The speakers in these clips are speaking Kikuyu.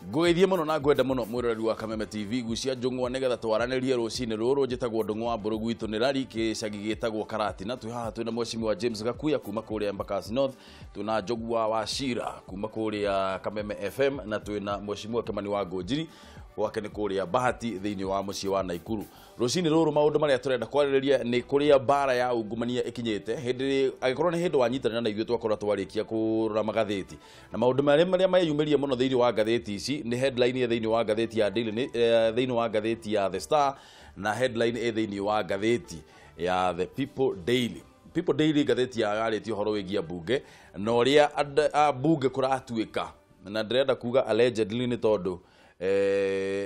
Ngũgeithie mũno na ngwenda mũno mwĩroreri wa Kameme TV gucia njũng'wa nĩgetha twaranĩrie rũcinĩ rũrũ. Njĩtagwo Ndũng'wa wa Mbũrũ, gwitũ nĩ Rari, gĩcagi gĩtagwo Karatina. Twĩ haha twĩna mheshimiwa James Gakuya kuma kũrĩa Embakasi North, twĩna Njogua wa Shira kuma kũrĩa Kameme FM, na twĩna mheshimiwa Kimani wa Ngũnjiri, gwake nĩ kũrĩa Bahati thĩinĩ wa mũciĩ wa Naikuru. Rũcinĩ rũrũ maũndũ marĩa tũrenda kwarĩrĩria nĩ kũrĩa mbara ya ungumania ĩkinyĩte. Hĩndĩ angĩkorwo nĩ hĩndĩ wanyitanĩra na ithuĩ, twakorwo twarĩkia kũrora magathĩti na maũndũ marĩa meyumĩria mũno thĩinĩ wa ngathĩti ici nĩ headline ĩ thĩinĩ wa ngathĩti ya Daily, thĩinĩ wa ngathĩti ya The Star, na headline ĩ thĩinĩ wa ngathĩti ya The People Daily. People Daily ngathĩti yayo yarĩtie ũhoro wĩgiĩ mbunge na ũrĩa ambunge kũratuĩka, na ndĩrenda kuga allegedly nĩ tondũ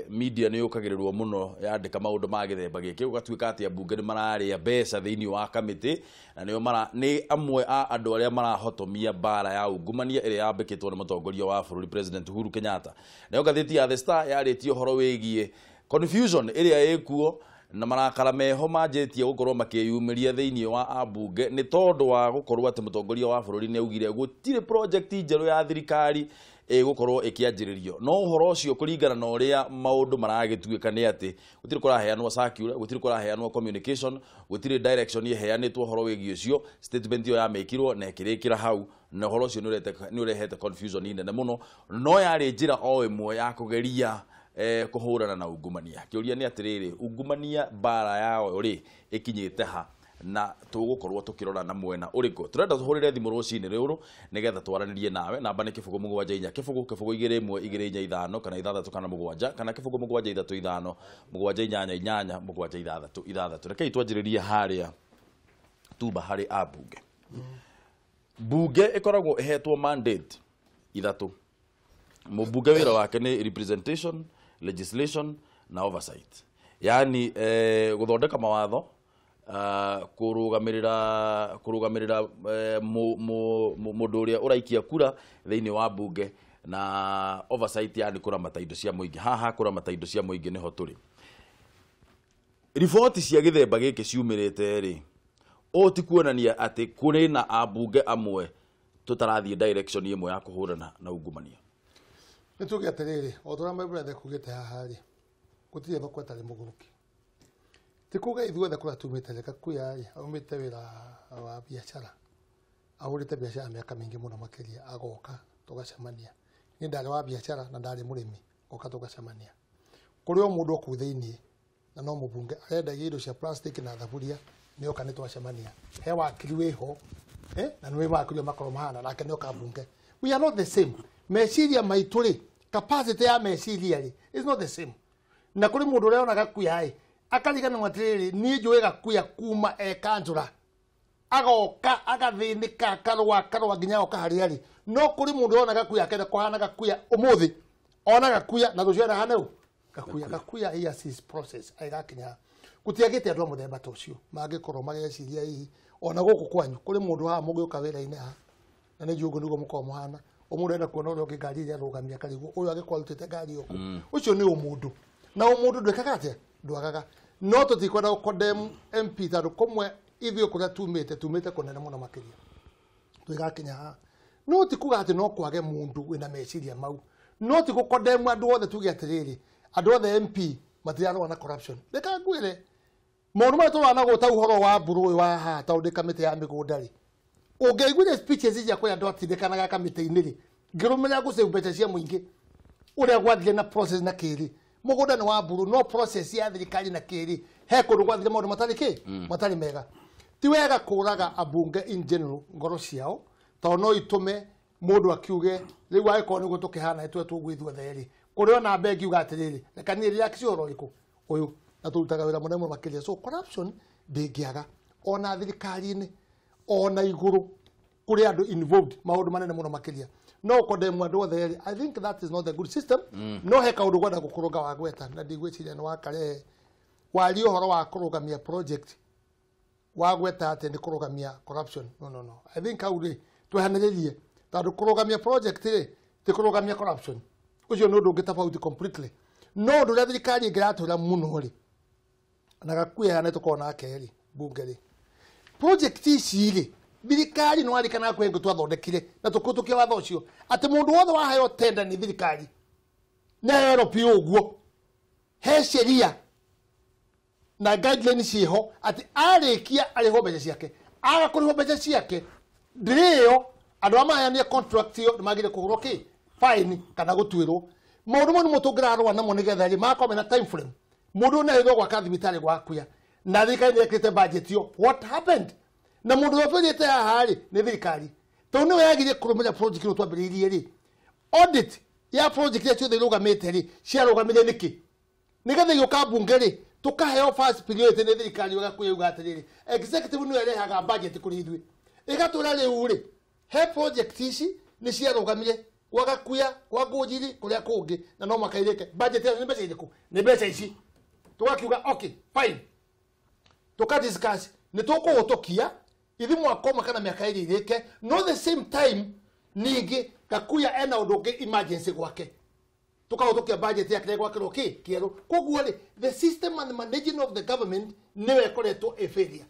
media nĩ yũkagĩrĩrwo mũno yandĩka maũndũ ma gĩthemba gĩkĩ, gũgatuĩka atĩ ambunge nĩ mararĩa mbeca thĩinĩ wa kamĩtĩ na nĩo mara nĩ amwe a andũ arĩa marahotomia mbara ya ungumania ĩrĩa yambĩkĩtwo nĩ mũtongoria wa bũrũri, President Uhuru Kenyatta. Nayo ngathĩti ya The Star yarĩtie ũhoro wĩgiĩ confusion ĩrĩa ĩkuo na marakara meho manjĩtie gũkorwo makĩyumĩria thĩinĩ wa ambunge nĩ tondũ wa gũkorwo atĩ mũtongoria wa bũrũri nĩ augire gũtirĩ project njerũ ya thirikari ĩgũkorwo ĩkĩanjĩrĩrio. No ũhoro ũcio, kũringana na ũrĩa maũndũ maragĩtuĩka, nĩ atĩ gũtirĩ kũraheanwo circular, gũtirĩ kũraheanwo communication, gũtirĩ direction ĩheanĩtwo ũhoro wĩgiĩ ũcio. Statement ĩyo yamĩkirwo na ĩkĩrĩkĩra hau, na ũhoro ũcio nĩ ũrehete confusion nene mũno, no yarĩ njĩra o ĩmwe ya kũgeria kũhũrana na ungumania. Kĩũria nĩ atĩrĩrĩ, ungumania mbara yao rĩ ĩkinyĩte ha, na tũgũkorwo tũkĩrora na mwena ũrĩkũ? Tũrenda tũhũrĩre thimũ rũcinĩ rũrũ nĩgetha twaranĩrie nawe. Namba nĩ 074 0 0 2 1 2 4 5 kana 6 kana 7 kana 0735788 766. Rekei twanjĩrĩrie harĩa tuma harĩ ambunge. Mbunge ĩkoragwo ĩhetwo mandate ithatũ. Mũmbunge wĩra wake nĩ representation, legislation na oversight, yani gũthondeka mawatho, kũrũgamĩrĩra mũndũ ũrĩa ũraikia kura thĩinĩ wa mbunge, na oversight, yani kũramata indo cia mũingĩ. Haha kũramata indo cia mũingĩ nĩho tũrĩ. Riboti cia gĩthemba gĩkĩ ciumĩrĩte rĩ, ũũ ti kuonania atĩ kũrĩ na ambunge amwe tũtarathiĩ direction ĩmwe ya kũhũrana na ungumania? Nĩ tuge atĩrĩrĩ, o ta ũrĩa my brother kugĩte haha rĩ, gũtirĩ thoko ĩtarĩ mũgũrũki. Ti kuga ithuothe kũrĩa tumĩte rĩ, Gakuya rĩ aumĩte wĩra wa biacara, ahũrĩte biacara mĩaka mĩingĩ mũno makĩria, agoka tũgacemania. Niĩ ndarĩ wa biacara na ndarĩ mũrĩmi, ngoka tũgacemania. Kũrĩ o mũndũ o kũu thĩiniĩ na no mũbunge arendagia indo cia plastic na thaburia, nĩoka nĩ twacemania. He wakiri wĩho, na nĩ wakiri ũrĩa makorwo mahana nake nĩoka mbunge. We are not the same. Meciria maitũ rĩ, capacity ya meciria rĩ is not the same. Na kũrĩ mũndũ ũrĩa ona Gakuya ĩ akariganĩrwo atĩrĩrĩ, niĩ njũĩ Gakuya kuma e kanjũra, agoka agathĩnĩka, akarũa akarũa nginya agoka harĩa arĩ. No kũrĩ mũndũ ũrona Gakuya akenda kũhana Gakuya ũmũthĩ, ona Gakuya na rũciũ ahane ũ Gakuya. Gakuya he has his process agĩgakinya. Gũtiagĩte andũ a mũthemba ta ũcio mangĩkorwo mageciria hihi ona gũkũ kwanyu kũrĩ mũndũ haha mũgĩũka wĩra-inĩ haha, na nĩ njũĩ ũguo nĩguo mũkoragwo mũhana. O mũndũ enda kuona ũrĩa ũngĩ ngari ĩrĩa arũgamia, akarigwo ũyũ angĩkorwo arutĩte ngari ũkũ. Ũcio nĩ ũmũndũ, na ũmũndũ ndwĩkaga atĩa, ndwagaga. No tũtikwenda gũ condemn MP tondũ kũmwe ithuĩ kũrĩa tumĩte, tumĩte kũnene mũno makĩria tũigakinya haha. No ti kuga atĩ no kwage mũndũ wĩna meciria mau, no ti gũ condemn andũ othe tuge atĩrĩrĩ, andũ othe MP matirarũa na corruption. Reka ngwĩre maũndũ marĩa tũrona gũta ũhoro wa mbũrũ ũyũ wa haha, tondũ ndĩ kamĩtĩ ya mĩgũnda rĩ, ũngĩaiguire speeches cia kũrĩa andũ atindĩkanaga kamĩtĩ-inĩ rĩ, ngĩrũmĩrĩra gũsave mbeca cia mũingĩ, ũrĩa gwathire na process na kĩrĩ mũgũnda nĩ wa mburu, no process ya thirikari na kĩrĩ he kũndũ gwathire maũndũ matarĩ kĩ matarĩ mega. Ti wega kũraga ambunge in general ngoro ciao, tondũ no itũme mũndũ akiuge rĩu angĩkorwo nĩguo tũkĩhana itwe tũguo ithuothe rĩ, kũrĩ ona bengi uga atĩrĩrĩ, reka niĩ relax ũhoro ũrĩkũ ũyũ na tũrutaga wĩra mũnene mũno makĩria. So corruption ndĩngĩaga ona thirikari-inĩ, ona igũrũ kũrĩ andũ involved maũndũ manene mũno makĩria. No condemn andũ othe rĩ, I think that is not a good system. No he kaũndũ gwenda gũkũrũnga wa gweta, na ndigwĩciria nĩ wakarehe waria ũhoro wa kũrũgamia project, wa gweta atĩ nĩ kũrũgamia corruption. No, no, no, I think hau rĩ twehanĩrĩrie, tondũ kũrũgamia project rĩ ti kũrũgamia corruption. Ũcio nĩ ũndũ ũngĩ tofauti completely. No ũndũ ũrĩa thirikari ĩngĩratwĩra mũno rĩ, na Gakuya nĩ tũkorwo nake rĩ bunge rĩ, project ici rĩ, thirikari nĩ warikana kwĩ ngũ twathondekire na tũkũhĩtũkia watho ũcio atĩ mũndũ wothe waheo tender nĩ thirikari. Nĩ LP ũguo he sheria na guideline ciĩho atĩ arĩkia arĩhwo mbeca ciake, aga kũrĩhwo mbeca ciake ndĩrĩo andũ arĩa maheanire contract ĩyo nĩ magĩrĩire kũhũrwo kĩ fine kana gũtuĩrwo. Maũndũ mau nĩmo tũngĩrarũa namo nĩgetha rĩ magakorwo mena time frame. Mũndũ ũyũ nĩarĩirwo gwaka thibitarĩ gwakuya na thirikari nĩ ĩkĩrĩte budget ĩyo, what happened? Na mũndũ ũrĩa ũtwĩrĩte haha rĩ nĩ thirikari, tondũ nĩwe yagĩrĩire kũrũmĩrĩra project ĩno twambĩrĩirie rĩ. Audit ya project iria ciothe irũgamĩte rĩ ciarũgamire nĩkĩ? Nĩgetha igĩũka mbunge rĩ tũkaheo first priority nĩ thirikari ĩgakuya atĩrĩrĩ, executive nĩyo ĩrehaga budget kũrĩ ithuĩ, ĩgatwĩra rĩu rĩ he project ici nĩ ciarũgamire gwa Gakuya, gwa Ngũnjiri, kũrĩa kũngĩ, na no mũhaka irĩke. Budget ĩyo nĩ mbeca irĩkũ? Nĩ mbeca ici. Tũgakiuga okay fine, tũka discuss nĩ tũkũhũtũkia ithi mwaka ũmwe kana mĩaka ĩrĩ irĩke, no the same time ningĩ Gakuya ena ũndũ ũngĩ emergency gwake, tũkahũtũkia budget yake gwakĩrwo kĩ kĩerũ. Koguo rĩ the system and the managing of the government nĩyo ĩkoretwo ĩ failure.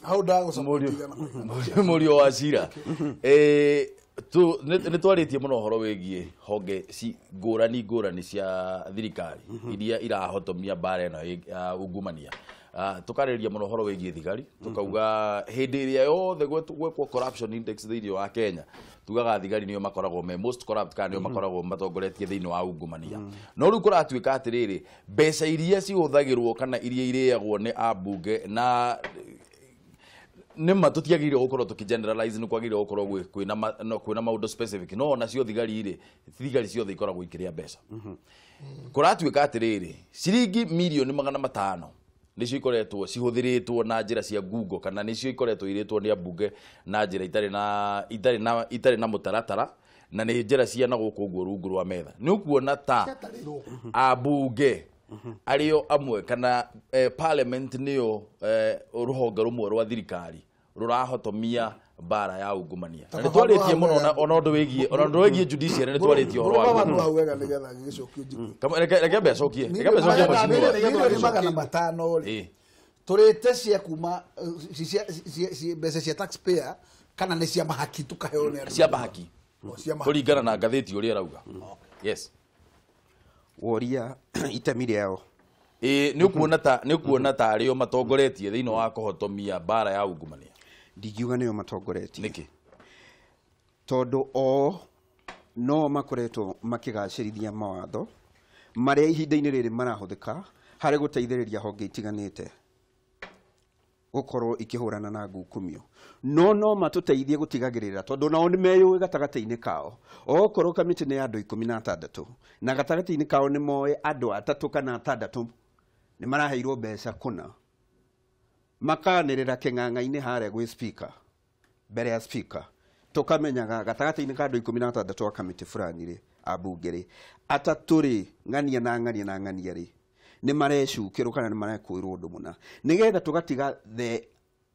Hau ndagũcokia Mũriũ wa Cira, nĩ twarĩtie mũno ũhoro wĩgiĩ honge ngũrani ngũrani cia thirikari iria irahotomia mbara ĩno ya ungumania. Tũkarĩria mũno ũhoro wĩgiĩ thigari, tũkauga hĩndĩ ĩrĩa yothe gwekwo corruption index thĩinĩ wa Kenya, tugaga thigari nĩo makoragwo me most corrupt kana nĩo makoragwo matongoretie thĩinĩ wa ungumania. No rĩu kũratuĩka atĩrĩrĩ, mbeca iria cihũthagĩrwo kana iria irĩagwo nĩ ambunge na nĩ ma tũtiagĩrĩirwo gũkorwo tũkĩ generalize, nĩ kwagĩrĩirwo gũkorwo kwĩna maũndũ specific, no onacio thigari rĩ, thigari ciothe ikoragwo ikĩrĩa mbeca. Kũratuĩka atĩrĩrĩ, ciringi mirioni 500 nĩcio ikoretwo cihũthĩrĩtwo na njĩra cia ngungo kana nĩcio ikoretwo irĩtwo nĩ ambunge na njĩra itarĩ na mũtaratara na nĩ njĩra cia na gũkũ ũguo rungu rwa metha. Nĩ ũkuona ta ambunge arĩo amwe kana parliament nĩyo rũhonge rũmwe rwa thirikari rũrahotomia mbara ya ungumania. Na nĩ twarĩtie mũno ona ũndũ wĩgiĩ judiciary, nĩ twarĩtie ũhoro wa hau wega nĩgetha gĩgĩcokio njikũ. Reke mbe acokie, reke mbe acokie mheshimiwa. Milioni 500 rĩ tũrĩte cia kuma mbeca cia taxpayer kana nĩ cia mahaki tũkaheo nĩ andũ? Cia mahaki kũringana na ngathĩti ũrĩa ĩrauga. Yes. Woria itemi rĩao. Nĩ ũkuona ta arĩo matongoretie thĩinĩ wa kũhotomia mbara ya ungumania? Ndingiuga nĩo matongoretie. Nĩkĩ? Tondũ o no makoretwo makĩgacĩrithia mawatho marĩa ihinda-inĩ rĩrĩ marahũthĩka harĩ gũteithĩrĩria honge itiganĩte gũkorwo ikĩhũrana na ngukumio. No matũteithie gũtigagĩrĩra tondũ nao nĩ meyũĩ gatagatĩ-inĩ kao. Okorwo kamĩtĩ nĩ ya andũ 16 na gatagatĩ-inĩ kao nĩ moĩ andũ 3 kana 6 nĩ maraheirwo mbeca kũna, makanĩrĩra kĩng'ang'a-inĩ harĩa gwĩ speaker, mbere ya speaker, tũkamenyaga gatagatĩ-inĩ ka andũ 16 a kamĩtĩ fulani rĩ, ambunge rĩ, 3 rĩ, ng'ania na ng'ania na ng'ania rĩ, nĩ marecukĩrwo kana nĩ marekũĩrwo ũndũ mũna, nĩgetha tũgatiga the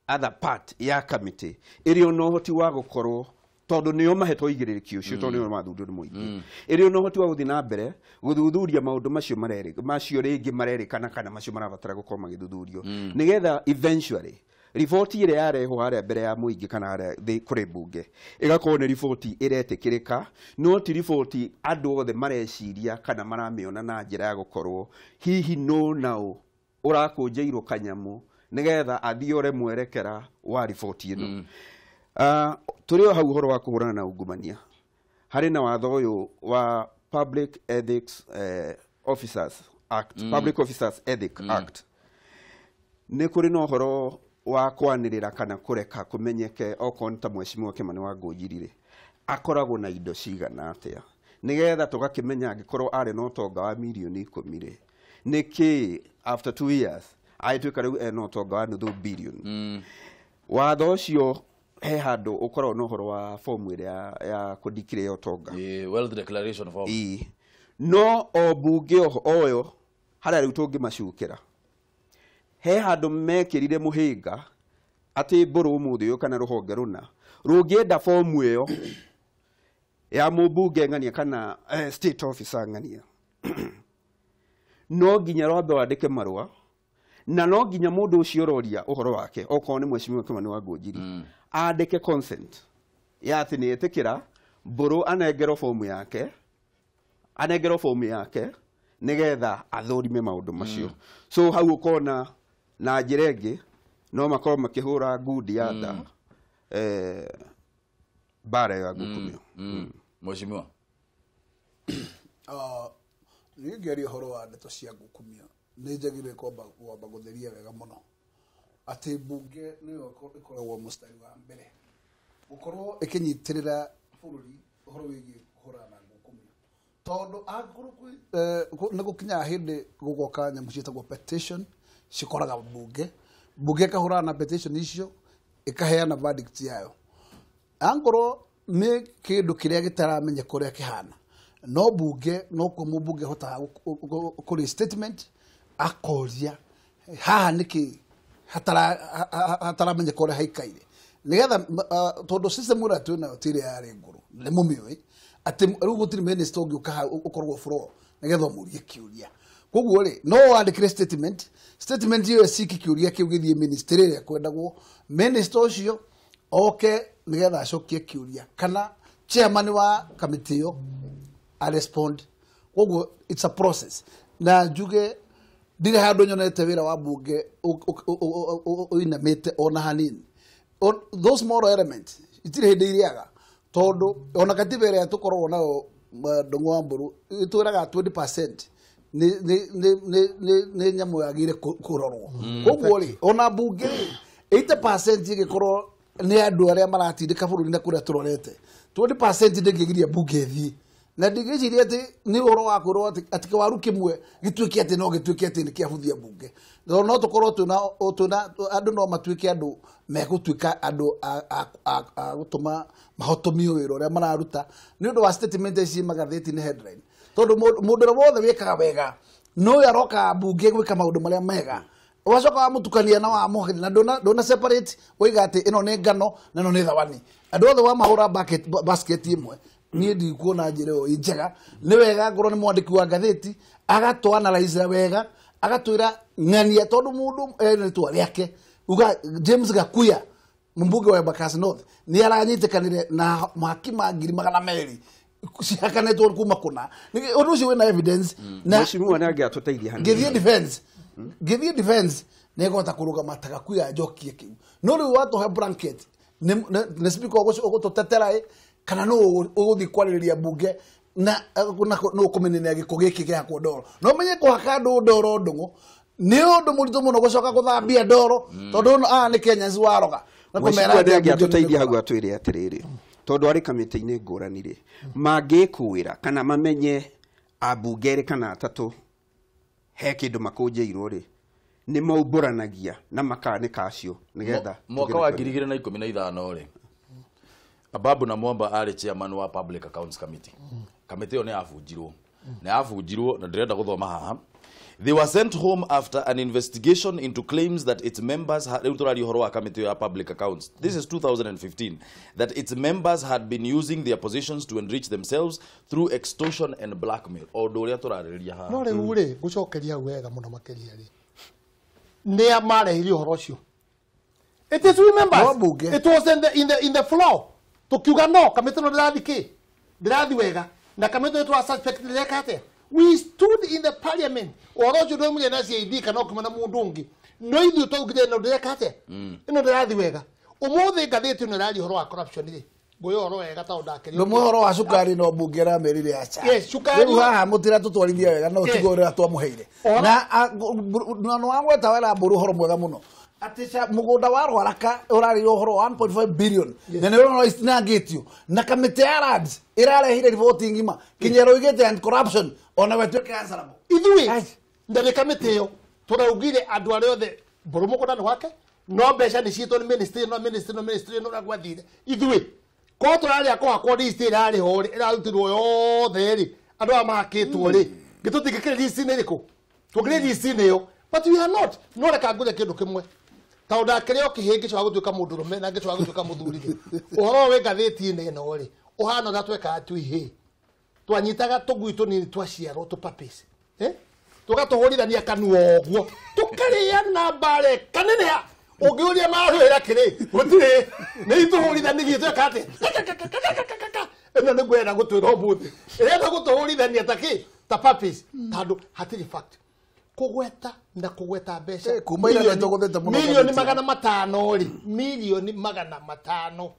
other part ya kamĩtĩ ĩrĩ ona ũhoti wa gũkorwo tondũ nĩo mahetwo igĩrĩrĩki ũcio, tondũ nĩo mathuurwo nĩ mũingĩ, ĩrĩ ona ũhoti wa gũthiĩ na mbere gũthuthuria maũndũ macio macio rĩngĩ marerĩkana kana macio marabatara gũkorwo magĩthuthurio, nĩgetha eventually riboti ĩrĩa yarehwo harĩa mbere ya mũingĩ kana harĩa kũrĩ mbunge ĩgakorwo nĩ riboti ĩretĩkĩrĩka, no ti riboti andũ othe mareciria kana maramĩona na njĩra ya gũkorwo hihi no nao ũrakũnjĩirwo kanyamũ nĩgetha athiĩ ore mwerekera wa riboti ĩno. Tũrĩ o hau ũhoro wa kũhũrana na ungumania, harĩ na watho ũyũ wa Public Ethics Officers Act, Public Officers Ethics Act. Nĩ kũrĩ na ũhoro wa kwanĩrĩra kana kũreka kũmenyeke okorwo nĩ ta mheshimiwa Kimani wa Ngũnjiri rĩ, akoragwo na indo cigana atĩa, nĩgetha tũgakĩmenya angĩkorwo arĩ na ũtonga wa mirioni 10 rĩ, nĩkĩ after 2 years agĩtuĩka rĩu ena ũtonga wa nuthu billion. Watho ũcio he handũ ũkoragwo na ũhoro wa fomu ĩrĩa ya kũndikĩrĩa ũtonga, wealth declaration form. No o mbunge oyo harĩa rĩu tũngĩmacukĩra, he handũ mekĩrire mũhĩnga atĩ mbũrũ ũmũthĩ ũyũ kana rũhonge rũna rũngĩenda fomu ĩyo ya mũmbunge ng'ania kana state officer ng'ania, no nginya rwambe wandĩke marũa na no nginya mũndũ ũcio ũroria ũhoro wake okorwo nĩ mheshimiwa Kimani wa Ngũnjiri andĩke consent ya atĩ nĩ etĩkĩra mbũrũ anengerwo fomu yake Anengerwo fomu yake nĩgetha athũrime maũndũ macio. So hau ũkona na njĩra ĩngĩ no makorwo makĩhũra ngundi ya nda mbara ya ngukumio. Mheshimiwa, niĩ ngĩaria ũhoro wa ndeto cia ngukumio nĩ njagĩrĩire kwamba gũtheria wega mũno atĩ mbunge nĩyo ĩkoragwo mũstari wa mbere gũkorwo ĩkĩnyitĩrĩra bũrũri ũhoro wĩgiĩ kũhũrana na ngukumio, tondũ angĩkorwo nĩ gũkinyaga hĩndĩ gũgoka nyamũ ciĩtagwo petition cikoraga mbunge, mbunge ĩkahũrana na petition icio ĩkaheana verdict yayo. Angĩkorwo nĩ kĩndũ kĩrĩa gĩtaramenyeka ũrĩa kĩhana, no bunge no kuo mũmbunge ahotaga kũrĩ statement akoria haha nĩkĩ hataramenyeka ũrĩa haikaire, nĩgetha tondũ system ĩrĩa twĩnayo ti ĩrĩa yarĩ ngũrũ, nĩ mũmĩũĩ atĩ rĩu gũtirĩ minister ũngĩũka hau ũkorwo floor nĩgetha ũmũrie kĩũria. Koguo rĩ, no wandĩkĩre statement, statement ĩyo ĩciki kĩũria kĩu gĩthiĩ ministry ĩrĩa kwendagwo, minister ũcio oke nĩgetha acokie kĩũria kana chairman wa kamĩtĩ ĩyo a respond. Koguo it's a process. Na njuge ndirĩ handũ nyonete wĩra wa mbunge ũinamĩte ona hanini. Those moral elements itirĩ hĩndĩ irĩaga, tondũ ona katiba ĩrĩa tũkoragwo nayo Ndung'u wa Mburu ĩtwĩraga 20% nĩ nyamũ yagĩrĩire kũrorwo. Koguo rĩ, ona mbunge rĩ 80% ĩgĩkorwo nĩ andũ arĩa maratindĩka bũrũri na kũrĩa tũrorete, 20% ndĩngĩgiria mbunge ĩthiĩ. Na ndigĩciria atĩ nĩ ũhoro wa kwĩrwo atĩ kĩwaru kĩmwe gĩtuĩke atĩ no gĩtuĩke atĩ nĩ kĩabuthia mbunge. No tũkorwo twĩna andũ no matuĩke andũ megũtuĩka andũ a gũtũma mahotomio wĩra ũrĩa mararuta nĩ ũndũ wa statement ici magathĩti-inĩ headline, tondũ mũndũ ũrĩa wothe wĩkaga wega no ũyũ aroka mbunge gwĩka maũndũ marĩa mega, ũgacoka wamũtukania na wamũhagĩria na ndũna separate ũiga atĩ ĩno nĩ ngano na ĩno nĩ thawani, andũ othe wamahũra basket ĩmwe. Niĩ ndikuona njĩra ĩyo ĩ njega. Nĩ wega ngorwo nĩ mwandĩki wa ngathĩti agatũ analyze wega, agatwĩra ng'ania, tondũ mũndũ ena rĩtwa rĩake uga James Gakuya mbunge wa Embakasi North nĩ aranyitĩkanire na mahaki ma 200,000 cihakanĩtwo kuma kũna. Ũndũ ũcio wĩna evidence. Na mheshimiwa nĩ angĩatũteithia hanini. Ngĩthiĩ defense nĩ ngũhota kũrũgama ta Gakuya njokie kĩu. No rĩu watũhe blanket nĩ speaker ũgũtũtetera ĩ kana no ũgũthiĩ kwarĩrĩria mbunge na no ũkũmenenera gĩko gĩkĩ gĩakwo ndoro. No menye kũhaka andũ ndoro Ndung'u nĩ ũndũ mũritũ mũno gũcoka gũthambia ndoro, tondũ aya nĩ Kenyans waroga. Na kũmera atĩ angĩatũteithia hau atwĩre atĩrĩrĩ, tondũ arĩ kamĩtĩ-inĩ ngũrani rĩ, mangĩkũĩra kana mamenye ambunge erĩ kana atatũ he kĩndũ makũnjĩirwo rĩ, nĩ maumbũranagia na makanĩka acio nĩgetha mwaka wa 2015 rĩ, Ababu na Mwamba arĩ chairman wa Public Accounts Committee. Kamĩtĩ ĩyo nĩ yabunjirwo. Nĩ yabunjirwo na ndĩrenda gũthoma haha. They were sent home after an investigation into claims that its members had, rĩu tũraria ũhoro wa kamĩtĩ ĩyo ya Public Accounts. This is 2015. That its members had been using their positions to enrich themselves through extortion and blackmail. O ũndũ ũrĩa tũrarĩrĩria haha. No rĩu rĩ, ngũcokeria wega mũno makĩria rĩ, nĩa marehire ũhoro ũcio? It is we members. It was in the floor. Tukiuga no kamĩtĩ ĩno ndĩrathiĩ kĩ ndĩrathiĩ wega na kamĩtĩ ĩno twa suspect ndĩreka atĩa. We stood in the parliament ũhoro ũcio ndwaumire na CID kana ũkiuma na mũndũ ũngĩ, no ithuĩ twaugire ĩno ndĩreka atĩa, ĩno ndĩrathiĩ wega. Ũmũthĩ ngathĩti ĩno ĩraria ũhoro wa corruption rĩ, ngũya ũhoro wega tondũ ndakĩrĩ ndũmwe ũhoro wa cukari no mbunge ĩramerire aca. Yes, cukari rĩu haha mũtiratũtwarithia wega no tiguo ũrĩa twamũheire. Na nĩ wagweta wera Mburu ũhoro mwega mũno atĩ mũgũnda wa Rwaraka ũrarĩ ũhoro wa 1.5 billion na nĩ ũrona itinangĩtio na kamĩtĩ ya Lands ĩrarehire riboti ng'ima kinya ĩroigĩte anti corruption ona we tuĩke answerable. Ithuĩ ndarĩ kamĩtĩ ĩyo tũraugire andũ arĩa othe Mburu mũgũnda nĩ wake, no mbeca nĩ ciĩtwo nĩ ministry no ministry no ministry no ũrĩa gwathire. Ithuĩ korwo tũrarĩa kũhakwo list ĩrarĩ ho rĩ, ĩrarutirwo yothe rĩ, andũ aya mahakĩtwo rĩ, gĩtũtingĩkĩrĩ list-inĩ ĩrĩkũ? Tũngĩrĩ list-inĩ ĩyo, but we are not. No reka ngũrie kĩndũ kĩmwe, tondũ ndakĩrĩ o kĩhĩ ngĩcoka gũtuĩka mũndũrũme na ngĩcoka gũtuĩka mũthuri rĩ, ũhoro wĩ ngathĩti-inĩ ĩno rĩ, ũhana ũrĩa twekaga twĩ ihĩĩ. Twanyitaga tũngui tũnini twaciarwo tũpuppies, tũgatũhũrithania kanua ũguo, tũkarĩana mbare kaneneha. Ũngĩũria marwĩra kĩrĩ, gũtirĩ, nĩ itũhũrithanirie tweka atĩa? Ĩno nĩguo ĩrenda gũtwĩra ũmũthĩ. Ĩrenda gũtũhũrithania ta kĩ? Ta puppies. Tondũ hatirĩ fact. Kũgweta na kũgweta mbeca. Kuma ira nĩtũgũthĩte mũno milioni ngathĩti. 500 rĩ, milioni 500.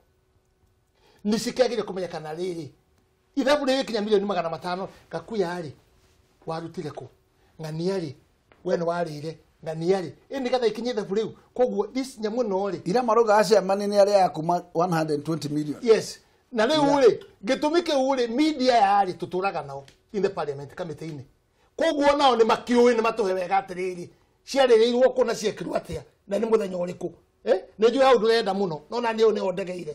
Nĩ cikĩagĩrĩire kũmenyekana rĩrĩ. Ithabu rĩgĩkinya milioni 500 Gakuya rĩ, warutire kũ? Ng'ania rĩ, we nĩ warĩire. Ng'ania rĩ, ĩ nĩgetha ikinye ithabu rĩu. Koguo this nyamũ ĩno rĩ. Ira marauga aciamani nĩ arĩa ya kuma 120 million. Yes. Na rĩu rĩ, gĩtũmi kĩu rĩ, media yarĩ tũtũraga nao in the parliament kamĩtĩ-inĩ. Koguo nao nĩ makĩũĩ nĩ matũhe wega atĩrĩrĩ, ciarĩrĩirwo kũ na ciekirwo atĩa na nĩ mũthenya ũrĩkũ. Nĩ njũĩ hau ndũrenda mũno, no na niĩ nĩho ndegeire.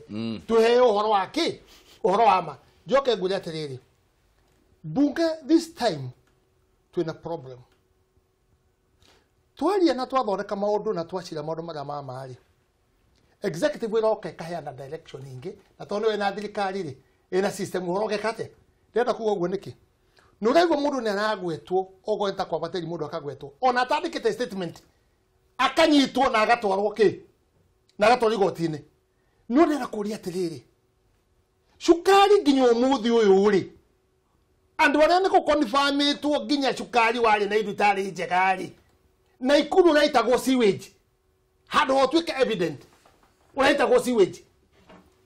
Tũheo ũhoro wa kĩ? Ũhoro wa ma. Njoke ngwĩre atĩrĩrĩ, bunge this time twĩna problem. Twaria na twathondeka maũndũ na twacira maũndũ marĩa ma ma rĩ, executive ĩroka ĩkaheana direction ingĩ, na tondũ nĩwe na thirikari rĩ, ĩna system ũhoro ũgeka atĩa? Ndĩrenda kuga ũguo nĩkĩ? Nĩ ũraigua mũndũ nĩ aragwetwo, okorwo nĩ ta kwa Bateri mũndũ akagwetwo, ona atandĩkĩte statement, akanyitwo na agatwarwo kĩ? Na agatwarwo igoti-inĩ. No ndĩrenda kũũria atĩrĩrĩ, cukari nginya ũmũthĩ ũyũ rĩ, andũ arĩa nĩ gũkonfirmĩtwo nginya cukari warĩ na indo itarĩ njega rĩ, na Ikuru ũraitagwo sewage, handũ ha ũtuĩke evident, ũraitagwo sewage.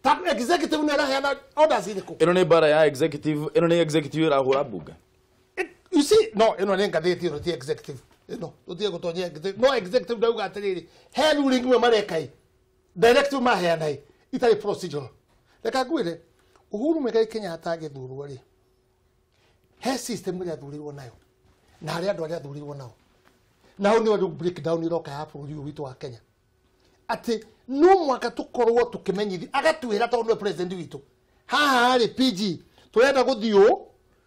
Ta executive nĩ ĩraheana orders irĩkũ? Ĩno nĩ mbara ya executive, ĩno nĩ executive ĩrahũra mbunge. You see, no, ĩno nĩ ngathĩti, ĩno ti executive. Ĩno, tũtige gũtonyia executive. No executive ndauga atĩrĩrĩ, he ruling imwe mareka ĩ, directive maheana ĩ, itarĩ procedural. Reka ngwĩre, Uhuru Muigai Kenyatta agĩthurwo rĩ, he system ĩrĩa athurirwo nayo, na harĩ andũ arĩa athurirwo nao. Na hau nĩho rĩu breakdown ĩroka ya bũrũri ũyũ witũ wa Kenya. Atĩ no mwaka tũkorwo tũkĩmenyithio, agatwĩra tondũ nĩwe president witũ. Haha rĩ, PG, tũrenda gũthiĩ ũũ,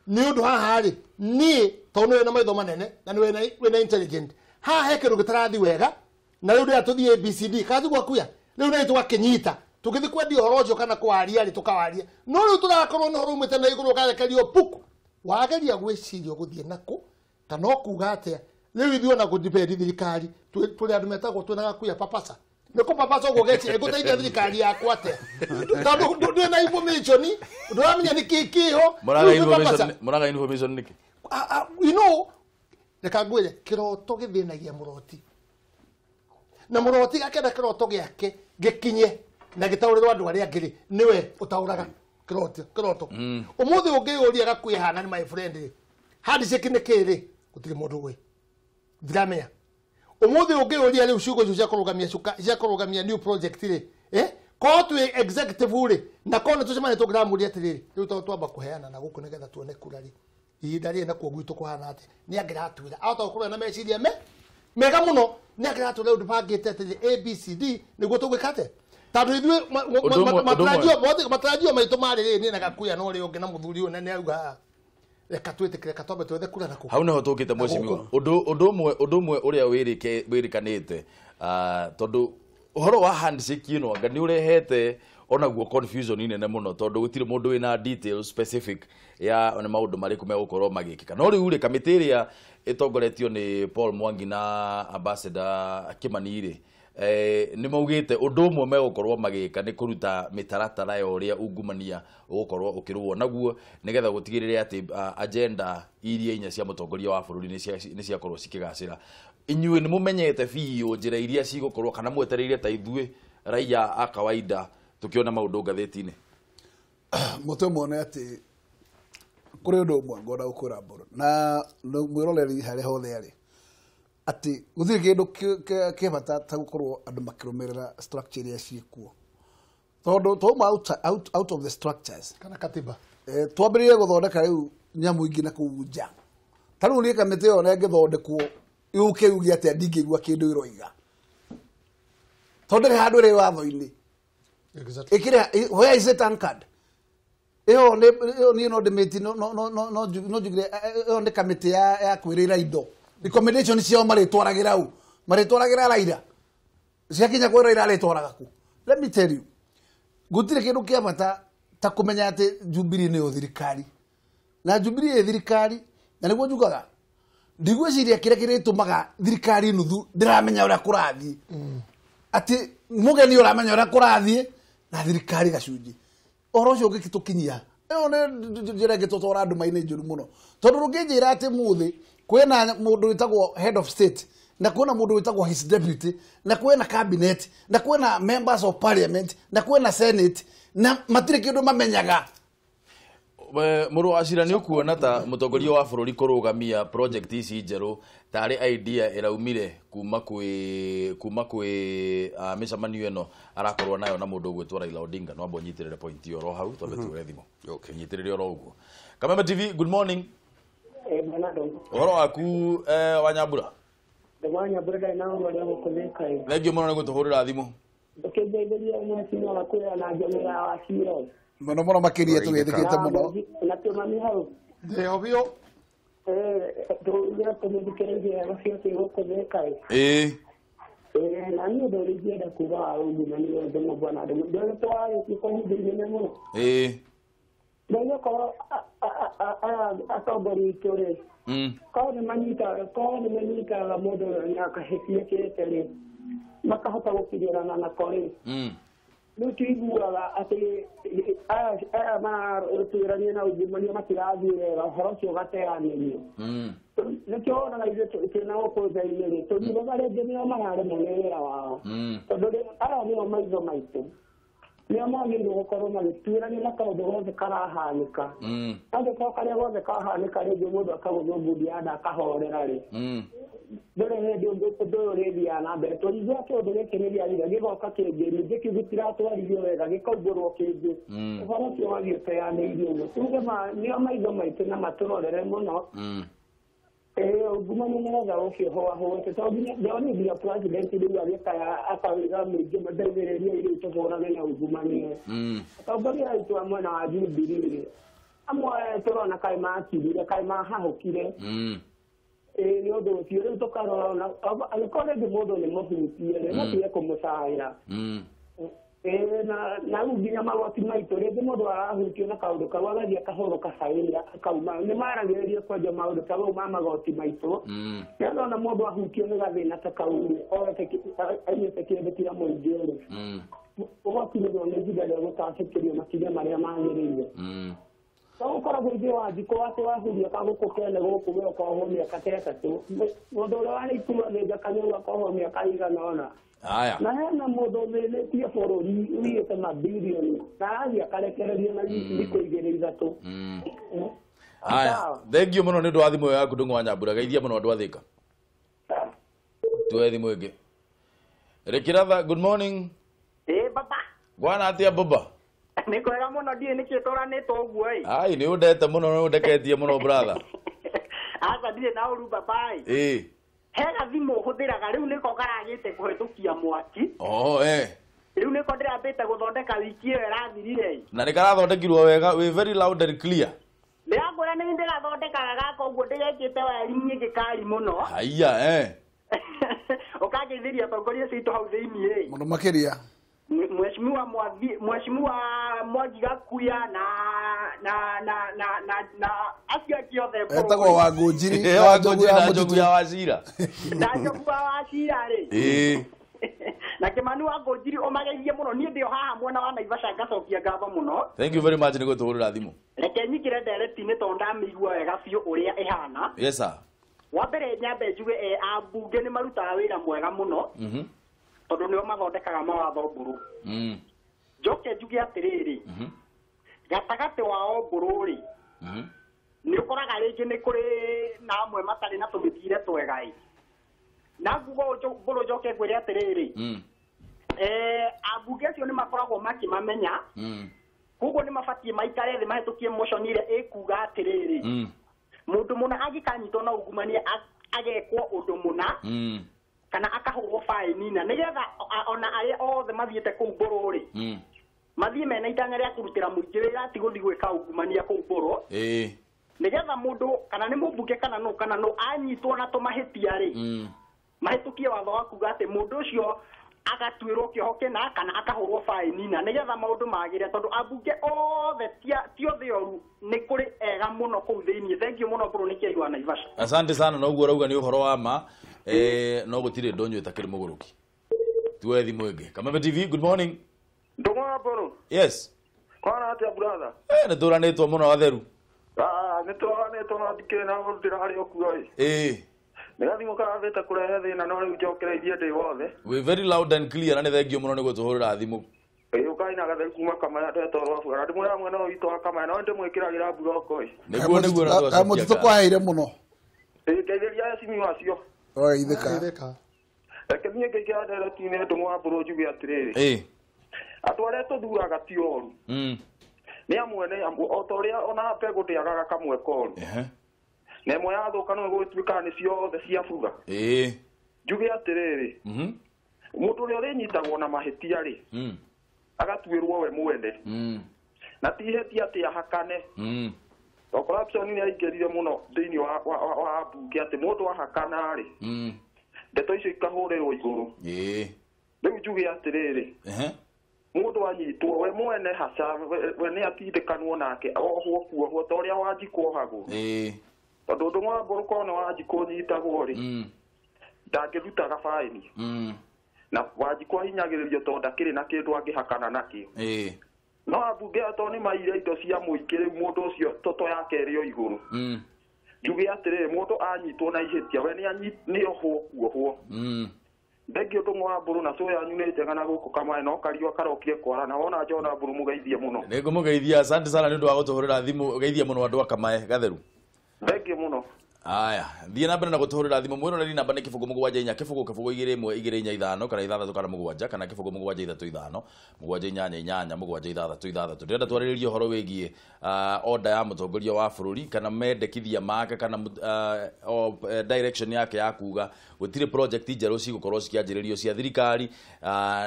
nĩ ũndũ haha rĩ, niĩ tondũ nĩwe na maitho manene na nĩwe wĩna intelligent. Haha he kĩndũ gĩtarathiĩ wega, na rĩu ndĩrenda tũthiĩ ABCD, kana tiguo Gakuya? Rĩu nĩ tũgakĩnyita. Tũgĩthiĩ kwendia ũhoro ũcio kana kũwaria rĩ, tũkawaria. No rĩu tũrakorwo nĩ ũhoro umĩte na igũrũ ũkarekerio puku. Wageria gwĩciria ũgũthiĩ nakũ, kana ũkuga atĩa? Rĩu ithuĩ ona gũdepend thirikari, tũrĩ andũ metagwo twĩna Gakuya papasa. Nĩ kũpapasa ũguo ũgeciria, ĩgũteithia thirikari yakwa atĩa? Tondũ ndũrĩ na information, ndũramenya nĩ kĩĩ kĩho. Mũraga Rĩu twĩ papasa. Mũraga information nĩkĩ? You know, reka ngwĩre, kĩroto gĩthĩnagia mũroti. Na mũroti akenda kĩroto gĩake gĩkinye na gĩtaũrĩrwo andũ arĩa angĩ rĩ, nĩwe ũtaũraga kĩroto. Ũmũthĩ ũngĩyũria Gakuya hana nĩ my friend rĩ, handshake nĩ kĩĩ rĩ, gũtirĩ mũndũ ũĩ. Ndiramenya. Ũmũthĩ ũngĩyũria rĩu ciugo icio cia kũrũgamia cuka, cia kũrũgamia new project rĩ, korwo twĩ executive rĩ, na korwo nĩ tũcemanie tũngĩramũria atĩrĩrĩ, rĩu tondũ twamba kũheana na gũkũ nĩgetha tuone kura rĩ, ihinda rĩrĩ nakuo gwitũ kũhana atĩa, nĩ angĩratwĩra. Ahota gũkorwo na meciria mega mũno, nĩ angĩratwĩra rĩu ndĩbangĩte atĩrĩ ABCD nĩguo tũgwĩka atĩa. Tondũ ithuĩ Ũndũ ũmwe, ũndũ ũmwe. matarajio maitũ marĩ rĩrĩ, niĩ na Gakuya na ũrĩa ũngĩ na mũthuri ũyũ na nĩ auga haha, reka twĩtĩkĩre, reka twambe twethe kura nakũ. Hau nĩho tũkĩte mheshimiwa. Ũndũ ũmwe ũrĩa wĩrĩkanĩte, tondũ ũhoro wa handshake ĩno anga nĩ ũrehete onaguo confusion nene mũno, tondũ gũtirĩ mũndũ wĩna details specific ya nĩ maũndũ marĩkũ megũkorwo magĩkĩka. No rĩu rĩ, kamĩtĩ ĩrĩa ĩtongoretio nĩ Paul Mwangi na Ambassador Kimani rĩ, nĩ maugĩte ũndũ ũmwe megũkorwo magĩka nĩ kũruta mĩtaratara ya ũrĩa ungumania ũgũkorwo ũkĩrũo naguo, nĩgetha gũtigĩrĩre atĩ, agenda iria inya cia mũtongoria wa bũrũri nĩ ciakorwo cikĩgacĩra. Inyuĩ nĩ mũmenyete biũ njĩra iria cigũkorwo, kana mwetereire ta ithuĩ raia a kawaida tũkĩona maũndũ ngathĩti-inĩ? Mũtwe muone atĩ kũrĩ ũndũ ũmwe ngwenda gũkwĩra Mbũrũ na mwĩroreri harĩa hothe arĩ, atĩ gũtirĩ kĩndũ kĩ bata ta gũkorwo andũ makĩrũmĩrĩra structure iria ciĩkuo, tondũ twauma out of the structures kana katiba. Twambĩrĩrie gũthondeka rĩu nyamũ ingĩ na kũu nja. Ta rĩu niĩ kamĩtĩ ĩyo ĩngĩthondekwo yũke yuge atĩa, ndingĩigua kĩndũ ĩroiga, tondũ ndĩrĩ handũ ĩrĩ watho-inĩ. Exactly. Ĩkĩrĩ, where is it anchored? Ĩyo nĩ, ĩyo niĩ no ndĩmĩti, no, no, no, no, no no njugire, ĩyo nĩ kamĩtĩ ya kwĩrĩra indo. Recommendation ciao marĩtwaragĩra ũ? Marĩtwaragĩra Raila. Ciakinya kwĩ Raila arĩtwaraga kũ? Let me tell you, gũtirĩ kĩndũ kĩa bata ta kũmenya atĩ Jubilee nĩyo thirikari. Na Jubilee ĩ thirikari, na nĩguo njugaga, ndigwĩciria kĩrĩa kĩrĩtũmaga thirikari nuthu ndĩramenya ũrĩa kũrathiĩ. Atĩ mũgeni ũramenya ũrĩa kũrathiĩ na thirikari gacunjĩ. Ũhoro ũcio ũngĩtũkinyia Ĩyo nĩ njĩra ĩngĩ tũtwara nduma-inĩ njũru mũno, tondũ rũngĩnjĩra atĩ mũthĩ kwĩna mũndũ wĩtagwo head of state, na kwĩna mũndũ wĩtagwo his deputy, na kwĩna cabinet, na kwĩna members of parliament, na kwĩna senate, na matirĩ kĩndũ mamenyaga. Mũrũ wa Cira, nĩ ũkuona ta mũtongoria wa bũrũri kũrũgamia project ici njerũ tarĩ idea ĩraumire kuma kwĩ mĩcemanio ĩno arakorwo nayo na mũndũ ũgwĩtwo Raila Odinga? No amba ũnyitĩrĩre point ĩyo oro hau, twambe tuoe thimũ. Okay. Nyitĩrĩre oro ũguo. Kameme TV, good morning. Bwana Ndongo. Ũhoro waku, wa Nyambura? Ndwa Nyambura, ndarĩ na ũhoro ũrĩa gũkũthĩka ĩ. Thengiũ mũno nĩ gũtũhũrĩra thimũ. Ndũkĩngeithĩrie mwecinya wa kwĩra na njamĩra ya Wacira. Mũno mũno makĩria, tũgĩthĩkĩte mũno. Na tũmami hau. Ndĩho biũ. Tũrĩa tũmũthikĩrĩirie wega biũ twĩ gũkũ Thĩka ĩ. Na niĩ ũndũ ũrĩa ingĩenda kuga wa ungumania, Ndũng'ũ, bwana Ndũng'ũ, ndũrĩa twarĩtie kwa ihinda inene mũno. Ndagĩkorwo aya atongoria aitũ rĩ, korwo nĩ manyitaga mũndũ na kahĩtia kĩte rĩ, makahota gũkinyĩrana nako rĩ, rĩu tuiguaga atĩ aya maratwĩrania na ungumania matirathiĩ wega, ũhoro ũcio ũgateanĩrio. Nĩkĩo wonaga ithuĩ twĩna gũkũ nja-inĩ rĩ, tũthiaga rĩngĩ nĩo mararemwo nĩ wĩra wao, tondũ aya nĩo maitho maitũ, nĩo magĩrĩirwo gũkorwo magĩtuĩrania na kaũndũ gothe karahanĩka. Angĩkorwo karĩa gothe kahanĩka rĩngĩ mũndũ akagũthwo ngundi ya nda akahorera rĩ, ndũrĩ hĩndĩ ũndũ ũyũ ũrĩthiaga na mbere. Tũringĩ kĩũndũ gĩkĩ nĩ gĩathira, gĩgoka kĩngĩ, ningĩ kĩu gĩtiratwarithio wega, gĩkaumbũrwo kĩngĩ, ũhoro ũcio ũgathiĩ ũteanĩirio ũguo. Tuge ma nĩo maitho maitũ na matũrorere mũno. Ungumania nĩgetha ũke ũhũahũĩte, tondũ nginya ndĩrona nginya president rĩu agĩkaya akauga mũingĩ mandeithĩrĩrie rĩu tũhũrane na ungumania. Atongoria aitũ a mwena wa Jubilee rĩ, amwe tũrona kaĩ makirire, kaĩ mahahũkire. Ĩĩ, nĩ ũndũ ũcio rĩu tũkarora ona angĩkorwo rĩngĩ mũndũ nĩ mũhutie rĩ, matige kũmũcaĩra. Ĩĩ, na rĩu nginya magoti maitũ, rĩngĩ mũndũ arahutio na kaũndũ kau agathiĩ akahũrwo kabaĩra akauma. Nĩ maragĩrĩria kwenja maũndũ ta mau ma magoti maitũ, nĩgetha ona mũndũ ahutio nĩ gathĩna ta kau rĩ, oete aiyĩte kĩndũ kĩa mũingĩ rĩ, ũgakinyĩrwo nĩ ihinda rĩa gũtacĩkĩrio makinya marĩa magĩrĩire. To gũkoragwo ithuĩ Wanjikũ atĩ wahuria kagũkũ kene gũkũ we ũkohwo mĩaka ta 3, mũndũ ũrĩa warĩikurwo thĩnja kanyũrũ akohwo mĩaka ĩigana ũna. Haya. Na hena mũndũ ũthĩnĩtie bũrũri wiyĩte mabirioni na arathiĩ akarekererio na thikũ 2 3. Haya. Sawa. Thengiũ mũno nĩ ũndũ wa thimũ ĩyo yaku, Ndũng'ũ wa Nyambura. Geithia mũno andũ a Thĩka. Tuoe thimũ ĩngĩ. Rĩkĩratha, good morning. Ĩ baba. Bwana atĩa, baba? Nĩ kwega mũno, ndiĩ nĩkĩ tũranĩtwo ũguo ĩ. Ai, nĩ ũndete mũno, nĩ ũndeketie mũno, brother. Aca, ndirĩ na ũru, baba ĩ. He gathimũ hũthĩraga rĩu, nĩko karagĩte kũhĩtũkia mwaki. Oh, eh. Rĩu nĩko ndĩrambĩte gũthondeka wiki ĩyo ĩrathirire ĩ. Na nĩ karathondekirwo wega, wĩ very loud and clear. Ndĩrakwĩra nĩ ndĩrathondekaga gaka ũguo, ndĩgekĩte weri nyingĩ kari mũno. Haiya, eh. Ũkangeithĩria atongoria acio aitũ hau thĩiniĩ ĩ. Mũno makĩria. Mheshimiwa Mwathi, Mheshimiwa Mwangi Gakuya na acio angĩ othe. Etagwo Wangũnjiri. Eh, Wangũnjiri na Njogu ya Wacira. Na Njogu wa Wacira rĩ. Na Kĩmani wa Ngũnjiri, ũmageithie mũno. Niĩ ndĩ o haha mwena wa Naivasha, ngacokia ngatho mũno. Thank you very much nĩ gũtũhũrĩra thimũ. Reke nyingĩre ndereti-inĩ tondũ ndamĩigua wega biũ ũrĩa ĩhana. Yes sir. Wa mbere nyambe njuge ambunge nĩ marutaga wĩra mwega mũno, tondũ nĩo mathondekaga mawatho mbũrũ. Njoke njuge atĩrĩrĩ, gatagatĩ wao mbũrũ rĩ, nĩ ũkoraga rĩngĩ nĩ kũrĩ na amwe matarĩ na tũmĩthiĩre twega ĩ. Na nguga ũũ mbũrũ, njoke ngwĩre atĩrĩrĩ, ambunge acio nĩ makoragwo makĩmamenya, koguo nĩ mabatiĩ maikare thĩ mahĩtũkie motion ĩrĩa ĩkuga atĩrĩrĩ, mũndũ mũna angĩkanyitwo na ungumania agekwo ũndũ mũna, kana akahũrwo baĩni, na nĩgetha ona arĩa othe mathiĩte kũu mbũrũ rĩ, mathiĩ mena itanya rĩa kũrutĩra mũingĩ wĩra, ti gũthiĩ gwĩka ungumania kũu mbũrũ, nĩgetha mũndũ kana nĩ mũmbunge kana nũ anyitwo na tũmahĩtia rĩ, mahĩtũkie watho wa kuga atĩ mũndũ ũcio agatuĩrwo kĩoho kĩna kana akahũrwo baĩni, na nĩgetha maũndũ magĩre, tondũ ambunge othe ti othe oru, nĩ kũrĩ ega mũno kũu thĩiniĩ. Thengiũ mũno, mbũrũ nĩ kĩai wa Naivasha. Asante sana, na ũguo ũrauga nĩ ũhoro wa ma, no gũtirĩ ndũnyũ ĩtakĩrĩ mũgũrũki. Tuoe thimũ ĩngĩ. Kameme TV, good morning. Ndũng'ũ wa Mbũrũ. Yes. Kwana atia brother? Nĩ tũranĩtwo mũno atheru. Nĩ tũranĩtwo no ndikĩrĩ na ũndũ harĩ okuo ĩ. Nĩ gathimũ karathĩte kũrehe thĩna no rĩu njokereirie ndĩ wothe. We very loud and clear na nĩ thengio mũno nĩ gũtũhũrĩra thimũ. Ĩ ũkai na gatheru kuma Kamaya ndetwo rwabu. Na ndĩmwĩra mwena ũyũ witũ wa Kamaya no ndĩmwĩkĩragĩra mburoko ĩ. Nĩguo na twacokia. Mũtitũ kwaheire mũno. Ĩ ngeithĩria acimi acio. Ogeithĩka. Reke niĩ ngĩingĩra ndereti-inĩ Ndung'u wa Mbũrũ njuge atĩrĩrĩ. Andũ arĩa tũthuraga ti oru. Nĩ amwe nĩ o ta ũrĩa ona mbegũ ndĩagaga kamwe koru. Na ĩmwe yathũka no ĩgũtuĩka nĩ ciothe ciabutha. Njuge atĩrĩrĩ. Mũndũ ũrĩa ũrĩnyitagwo na mahĩtia rĩ, agatuĩrwo we mwene. Na ti ihĩtia atĩ ahakane. To corruption nĩ yaingĩrire mũno thĩinĩ wa mbunge atĩ mũndũ ahakana rĩ, ndeto icio ikahũrĩrwo igũrũ. Rĩu njuge atĩrĩrĩ, mũndũ anyitwo we mwene haca we nĩ atindĩkanwo nake ohwo kuohwo ta ũrĩa Wanjikũ ohagwo. Tondũ Ndung'u wa Mbũrũ korwo nĩ Wanjikũ ũnyitagwo rĩ, ndangĩrutaga baĩni. Na Wanjikũ ahinyagĩrĩrio tondũ ndakĩrĩ na kĩndũ angĩhakana nakĩo. No ambunge aya tondũ nĩ maire indo cia mũingĩ rĩu mũndũ ũcio toto yake ĩrĩ o igũrũ. Njuge atĩrĩrĩ, mũndũ anyitwo na ihĩtia we nĩ ohwo kuohwo. Thengio Ndung'u wa Mbũrũ na cũ yanyu nĩ njega na gũkũ Kamaya no kariũa karokire kwara na wona Njona Mbũrũ mũgeithie mũno. Nĩ ngũmũgeithia, asante sana nĩ ũndũ wa gũtũhũrĩra thimũ, geithia mũno andũ a Kamae gatheru. Thengio mũno. Aya, thiĩ na mbere na gũtũhũrĩra thimũ mwĩroreri namba nĩ 0 7 4 0 0 2 1 2 4 5 kana 6 kana 7 kana 0 7 3 5 7 8 8 7 6 6. Ndĩrenda twarĩrĩrie ũhoro wĩgiĩ order ya mũtongoria wa bũrũri kana mendekithia make kana direction yake ya kuga gũtirĩ project njerũ cigũkorwo cikĩanjĩrĩrio cia thirikari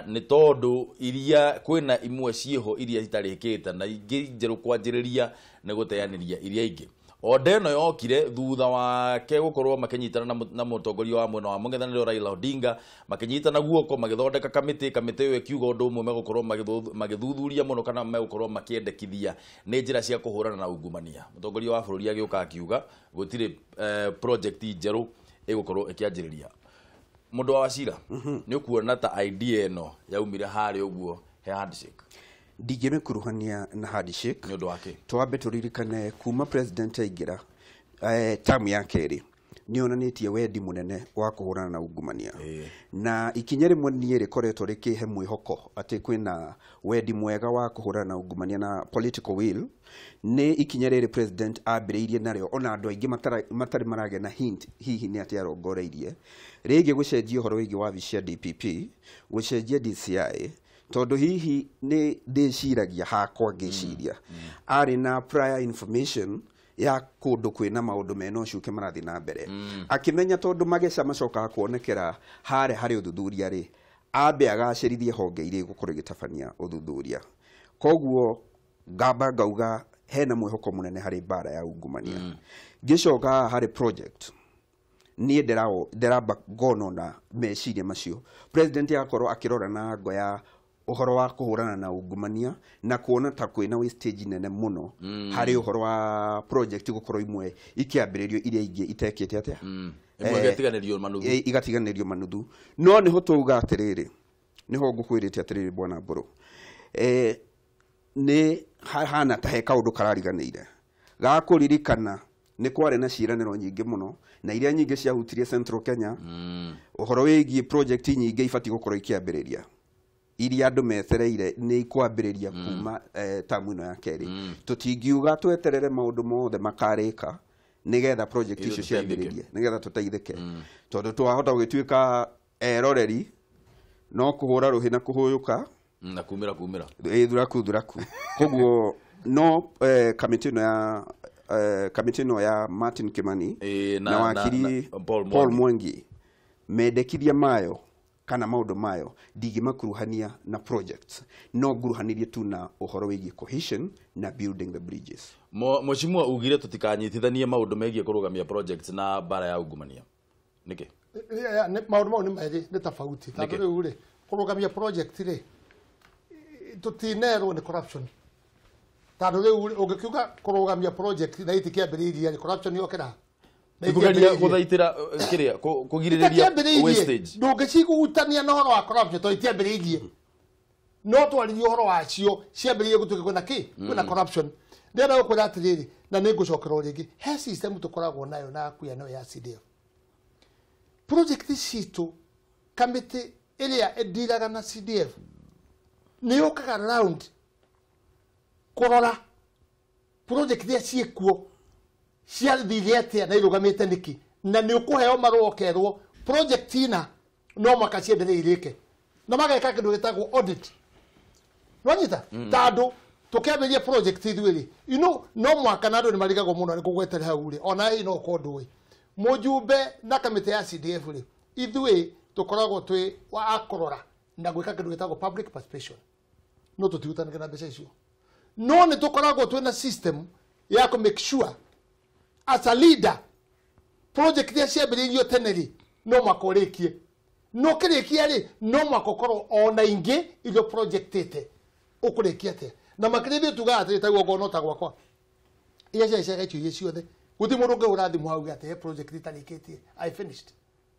nĩ tondũ iria kwĩna imwe ciĩho iria itarĩkĩte na ingĩ njerũ kwanjĩrĩria nĩ gũteanĩria iria ingĩ. Order ĩno yokire thutha wake gũkorwo makĩnyitana na mũtongoria wa mwena wa mũng'ethanĩro Raila Odinga, makĩnyitana guoko magĩthondeka kamĩtĩ ĩyo ĩkiuga ũndũ ũmwe megũkorwo magĩthuthuria mũno kana megũkorwo makĩendekithia nĩ njĩra cia kũhũrana na ungumania. Mũtongoria wa bũrũri agĩũka akiuga gũtirĩ project njerũ ĩgũkorwo ĩkĩanjĩrĩria. Mũndũ wa Wachira, nĩ ũkuona ta idea ĩno yaumire harĩa ũguo he handshake? Ndingĩmĩkuruhania na handshake nĩ ũndũ wake. Twambe tũririkane kuma president aingĩra tamu ya kerĩ nĩ onanĩtie wendi mũnene wa kũhũrana na ungumania. Na ikinya rĩmwe niĩ rĩkoretwo rĩkĩhe mwĩhoko atĩ kwĩna wendi mwega wa kũhũrana na ungumania na political will nĩ ikinya rĩrĩ president ambĩrĩirie narĩo ona andũ aingĩ matarĩ maragĩa na hint hihi nĩ atĩ arongoreirie rĩngĩ gũcenjia ũhoro wĩgiĩ wabici cia DPP, gũcenjia DCI, tondũ hihi nĩ ndĩciragia hakwa ngĩciria arĩ na prior information ya kũndũ kwĩna maũndũ mena ũcuke marathiĩ na mbere. Akĩmenya tondũ mageca macokaga kuonekera harĩa harĩ ũthuthuria rĩ, ambe agacĩrithie honge iria igũkorwo igĩtabania ũthuthuria. Koguo ngamba ngauga hena mwĩhoko mũnene harĩ mbara ya ungumania. Ngĩcoka haha harĩ project, niĩ ndĩramba ngono na meciria macio. President akorwo akĩrora na ngo ya ũhoro wa kũhũrana na ungumania na kuona ta kwĩna wastage nene mũno harĩ ũhoro wa project gũkorwo imwe ikĩambĩrĩrio iria ingĩ itekĩte atĩa. Imwe igatiganĩrio manuthu. Igatiganĩrio manuthu. No nĩho twauga atĩrĩrĩ, nĩho ngũkwĩrĩte atĩrĩrĩ bwana Mbũrũ, nĩ hahana ta he kaũndũ karariganĩire ga kũririkana nĩ kwarĩ na ciĩranĩro nyingĩ mũno na iria nyingĩ ciahutirie Central Kenya. Ũhoro wĩgiĩ project nyingĩ ibatiĩ gũkorwo ikĩambĩrĩria iria andũ metereire nĩ ikwambĩrĩria kuma tamu ĩno ya kerĩ. Tũtingiuga tweterere maũndũ mothe makarĩka nĩgetha project icio ciambĩrĩrie nĩgetha tũteithĩke. Tondũ twahota gũgĩtuĩka eroreri no kũhũra rũhĩ na kũhũyũka na kumĩra kumĩra. Thuraku thuraku. Koguo no kamĩtĩ ĩno ya kamĩtĩ ĩno ya Martin Kimani na wakiri Paul Mwangi mendekithia mayo kana maũndũ mayo ndingĩmakuruhania na projects, no nguruhanirie tu na ũhoro wĩgiĩ cohesion na building the bridges. Mheshimiwa ugire tũtikanyitithanie maũndũ megiĩ kũrũgamia projects na bara ya ungumania. Nĩkĩ? Maũndũ mau nĩ merĩ, nĩ tofauti. Tondũ rĩu rĩ, kũrũgamia project rĩ, tũtinerwo nĩ corruption. Tondũ rĩu ũngĩkiuga kũrũgamia project na itikĩambĩrĩirie rĩ, corruption yokĩra. Kũgeria gũthaitĩra kĩrĩa kũgirĩrĩria wastage. Ndũngĩciguutania na ũhoro wa corruption tondũ itiambĩrĩirie. No twaririe ũhoro wacio ciambĩrĩirie gũtuĩka kwĩna kĩ kwĩna corruption. Ndĩrenda gũkwĩra atĩrĩrĩ na nĩ ngũcokera o rĩngĩ he system tũkoragwo nayo na akuya nayo ya CDF. Project citũ kamĩtĩ ĩrĩa ĩndiraga na CDF nĩ yũkaga round kũrora project iria ciĩkuo ciathire atĩa na irũgamĩte nĩkĩ na nĩ ũkũheo marũa ũkerwo project ina no mwaka ciendelee irĩke na mageka kĩndũ gĩtagwo audit. Nwanyita tondũ tũkĩambĩrĩria project ithuĩ rĩ you know no mwaka na andũ nĩ marigagwo mũno nĩ kũgwetere hau rĩ ona ĩ no ũkorwo ndũĩ mũjumbe na kamĩtĩ ya CDF rĩ ithuĩ tũkoragwo twĩ wa kũrora na gwĩka kĩndũ gĩtagwo public participation no tũtihutanĩke na mbeca icio no nĩ tũkoragwo twĩna system ya kũ make sure as a leader project iria ciambĩrĩirio tene rĩ no mwaka ũrĩkie no kĩrĩkia rĩ no mwaka ũkorwo ona ingĩ iria projectĩte ũkũrĩkia atĩa na makĩria ithuĩ tugaga atĩrĩ taguo ngona ta gwakwa iria ciarĩ cia gĩcigo ciothe gũtirĩ mũndũ ũngĩhũra thimũ hau atĩ he project itarĩkĩtie I finished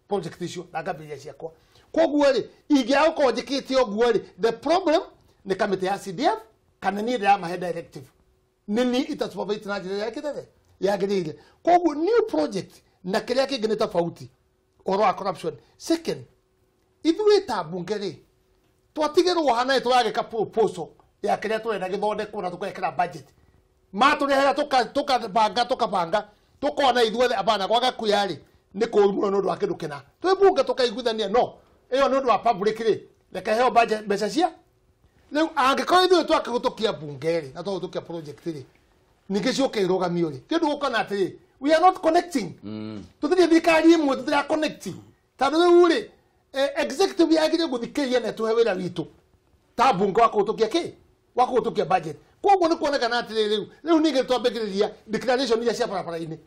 project icio na ngambĩrĩria ciakwa koguo rĩ ingĩaga gũkorwo njĩkĩte ũguo rĩ the problem nĩ kamĩtĩ ya CDF kana niĩ ndĩramahe directive nĩ niĩ ita supervise na njĩra ĩrĩa ĩkĩte yagĩrĩire koguo new project na kĩrĩa kĩngĩ nĩ tofauti ũhoro wa corruption. Second ithuĩ ta mbunge rĩ twatigĩrwo hana tũragĩka proposal ya kĩrĩa tũrenda gĩthondekwo na tũgekĩra budget matũrehera tũkabanga tũkona ithuothe abana gwa Gakuya rĩ nĩ kũũru mũno nĩ ũndũ wa kĩndũ kĩna twĩ mbunge tũkaiguithania no ĩyo nĩ ũndũ wa public rĩ reke heo budget mbeca cia rĩu angĩkorwo ithuĩ twakĩhũtũkia mbunge rĩ na twahũtũkia project rĩ ningĩ ciũke irũgamio rĩ kĩndũ gũkona atĩrĩ we are not connecting tũtirĩ thirikari ĩmwe tũtira connect tondũ rĩu rĩ executive yagĩrĩire gũthikĩrĩria na ĩtũhe wĩra witũ ta mbunge wa kũhũtũkia kĩ wa kũhũtũkia budget koguo nĩ kuonekana atĩrĩ rĩu ningĩ twambĩkĩrĩria declaration iria cia barabara-inĩ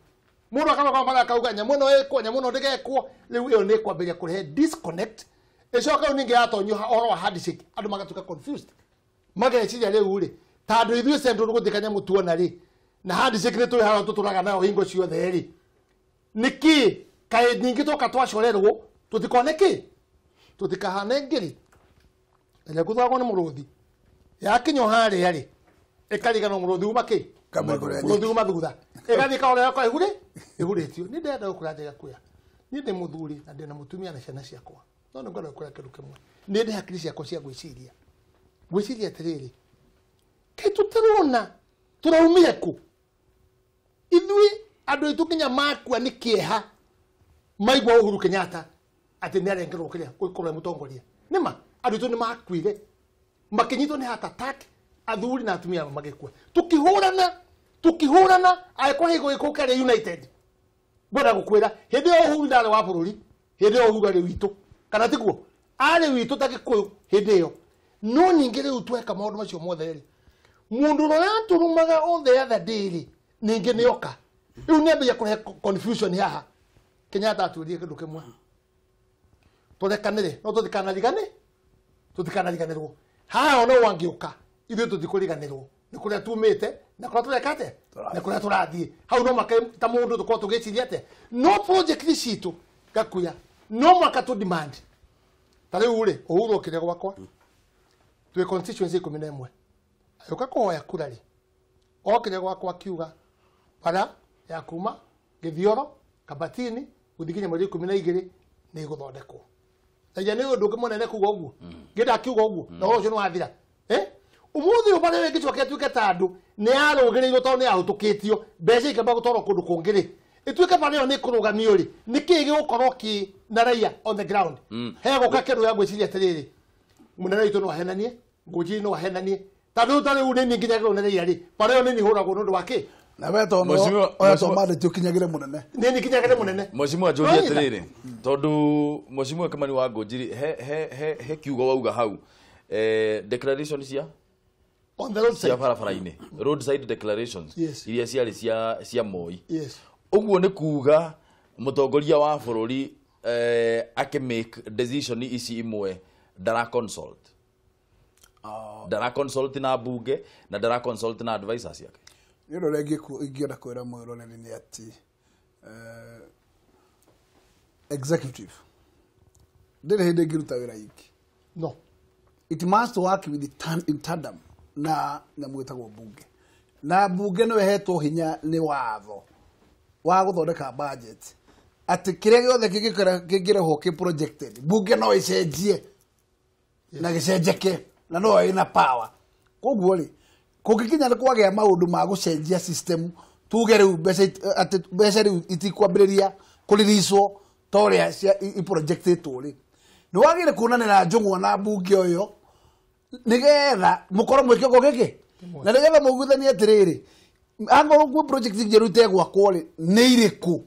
mũndũ akarũgama bara akauga nyamũ ĩno ĩkwo nyamũ ĩno ndĩgekwo rĩu ĩyo nĩ ĩkwambĩrĩria kũrehe disconnect ĩcoka rĩu ningĩ yatonyio ũhoro wa handshake andũ magatuĩka confused mageciria rĩu rĩ tondũ ithuĩ central gũtirĩ kanyamũ tuona rĩ na handshake nĩ tũrĩ harĩa tũtũraga nayo hingo ciothe rĩ nĩkĩ kaĩ ningĩ twoka twacorerwo tũtikone kĩ tũtikahane ngĩrĩ ĩrĩa ngũthagwo nĩ mũrũthi yakinywo harĩa rĩ ĩkariganwo mũrũthi uma kĩ mũrũthi uma thutha ĩgathiĩ kahora yakwa ĩhure ĩhurĩtio nĩ ndĩrenda gũkũra njega kuya niĩ ndĩ mũthuri na ndĩ na mũtumia na ciana ciakwa no nĩ ngwenda gũkũra kĩndũ kĩmwe nĩ ndĩ hakiri ciakwa cia gwĩciria gwĩciria atĩrĩrĩ kaĩ tũtirona tũraumire kũ ithuĩ andũ aitũ nginya makua nĩ kĩeha maigua Uhuru Kenyatta atĩ nĩ arengerwo kĩrĩa gũkorwo e mũtongoria nĩma andũ aitũ nĩ makuire makĩnyitwo nĩ heart attack athuri na atumia magĩkua tukĩhũrana angĩkorwo hingo gĩkũ kĩarĩ united ngwenda gũkwĩra hĩndĩ ĩyo Uhuru ndarĩ wa bũrũri hĩndĩ ĩyo Uhuru arĩ witũ kana tiguo arĩ witũ ta Gĩkũyũ hĩndĩ ĩyo no ningĩ rĩu tweka maũndũ macio mothe rĩ mũndũ ũrĩa ũratũrũmaga on the other day rĩ ningĩ nĩ oka rĩu nĩ ambĩrĩria kũrehe confusion haha Kenyatta atwĩrire kĩndũ kĩmwe tũrekanĩre no tũtikanariganĩrwo haha ona wangĩũka ithuĩ tũtikũriganĩrwo nĩ kũrĩa tumĩte na kũrĩa tũreka atĩa na kũrĩa tũrathiĩ hau no mwaka ta mũndũ tũkorwo tũgĩciria atĩa no project citũ Gakuya no mwaka tũ demand ta rĩu rĩ Uhuru okire gwakwa twĩ constituency 11 agĩũka kũhoya kura rĩ okire gwakwa akiuga bara ya kuma Gĩthioro Kabatini gũthiĩ nginya mweri 12 nĩ ĩgũthondekwo na nĩ ũndũ ũngĩ mũnene kuga ũguo ngĩenda akiuga ũguo na ũhoro ũcio nĩ wathira ũmũthĩ ũyũ bara ĩyo ĩngĩcoka ĩtuĩke ta andũ nĩ yarũgĩrĩirwo tondũ nĩ yahũtũkĩtio mbeca ikamba gũtwarwo kũndũ kũngĩ rĩ ĩtuĩke bara ĩyo nĩ ĩkũrũgamio rĩ nĩkĩĩ gĩgũkorwo kĩ na raia on the ground hegũka kĩndũ gĩa gwĩciria atĩrĩrĩ mũnene witũ no ahenanie Ngũnjiri no ahenanie tondũ ta rĩu nĩ niĩ nginyagĩrwo nĩ raia rĩ bara ĩyo nĩ niĩ hũragwo nĩ ũndũ wa kĩ na we tono oya to mandate ukinyagire munene ni ni kinyagire munene Mheshimiwa njũrie atĩrĩrĩ tondũ Mheshimiwa Kimani wa Ngũnjiri he kiugo wauga hau declaration cia on the roadside cia barabara-inĩ roadside declarations iria ciarĩ cia Moi ũguo nĩ kuga mũtongoria wa bũrũri akĩ make decision ici imwe ndara consult ndara consult na bunge na ndara consult na advisors yake. Nĩ ũndũ ũrĩa ingĩenda kwĩra mwĩroreri nĩ atĩ executive ndĩrĩ hĩndĩ ĩngĩruta wĩra iki no It must work with in tandem na nyamũ ĩtagwo bunge. Na bunge no ĩhetwo hinya nĩ watho wa gũthondeka budget. Atĩ kĩrĩa gĩothe kĩngĩrehwo kĩ projected, bunge no ĩcenjie na gĩcenjeke na no ĩna power. Koguo rĩ, kũngĩkinya nĩ kwagĩa maũndũ ma gũcenjia system, tuge rĩu mbeca atĩ mbeca rĩu itikwambĩrĩria kũriricwo ta ũrĩa iprojectĩtwo rĩ, nĩ wagĩrĩire kuonanĩra njũng'wa na mbunge ũyũ nĩgetha mũkorwo mwĩ kĩongo gĩkĩ na nĩgetha mũiguithanie atĩrĩrĩ, angorwo kwĩ project njerũ itegwakwo rĩ, nĩ irĩkũ,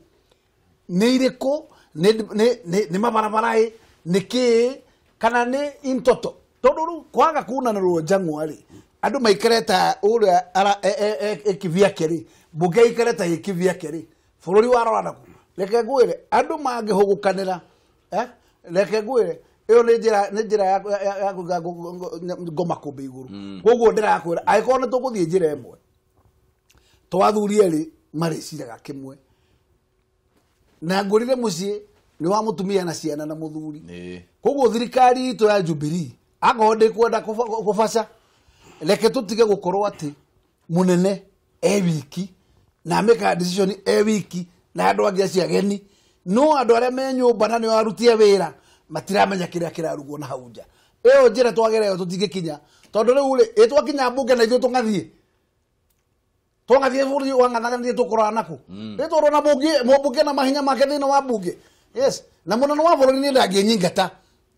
nĩ irĩkũ, nĩ mabarabara ĩ, nĩ kĩĩ, kana nĩ in total. Tondũ rĩu kwaga kuonanĩrwo njang'wa rĩ, andũ maikare ta ũrĩa ĩkivyake rĩ, mbunge ĩikare ta ĩkivyake rĩ, bũrũri warora naku. Reke ngwĩre, andũ mangĩhũgũkanĩra, reke ngwĩre, ĩyo nĩ njĩra ya kũiga ngoma kũmbĩ igũrũ. Koguo ndĩrakwĩra, angĩkorwo nĩ tũgũthiĩ njĩra ĩmwe, twathuri erĩ marĩciraga kĩmwe. Na ngũrire mũciĩ nĩ wa mũtumia na ciana na mũthuri. Koguo thirikari itũ ya Jubilee, akorwo ndĩkwenda kũbaca, reke tũtige gũkorwo atĩ mũnene e wiki na amĩkaga decision e wiki na andũ angĩ acio ageni, no andũ arĩa me nyũmba na nĩo aruti a wĩra matiramenya kĩrĩa kĩrarugwo na hau nja. Ĩyo njĩra twagera ĩyo tũtingĩkinya, tondũ rĩu rĩ, ĩ twakinya mbunge na ithuĩ tũng'athiĩ bũrũri wang'athanĩrie tũkũrora nakũ, ĩ tũrona mũmbunge na mahinya make thĩinĩ wa mbunge. Yes, na mũnene wa bũrũri niĩ ndangĩnyingata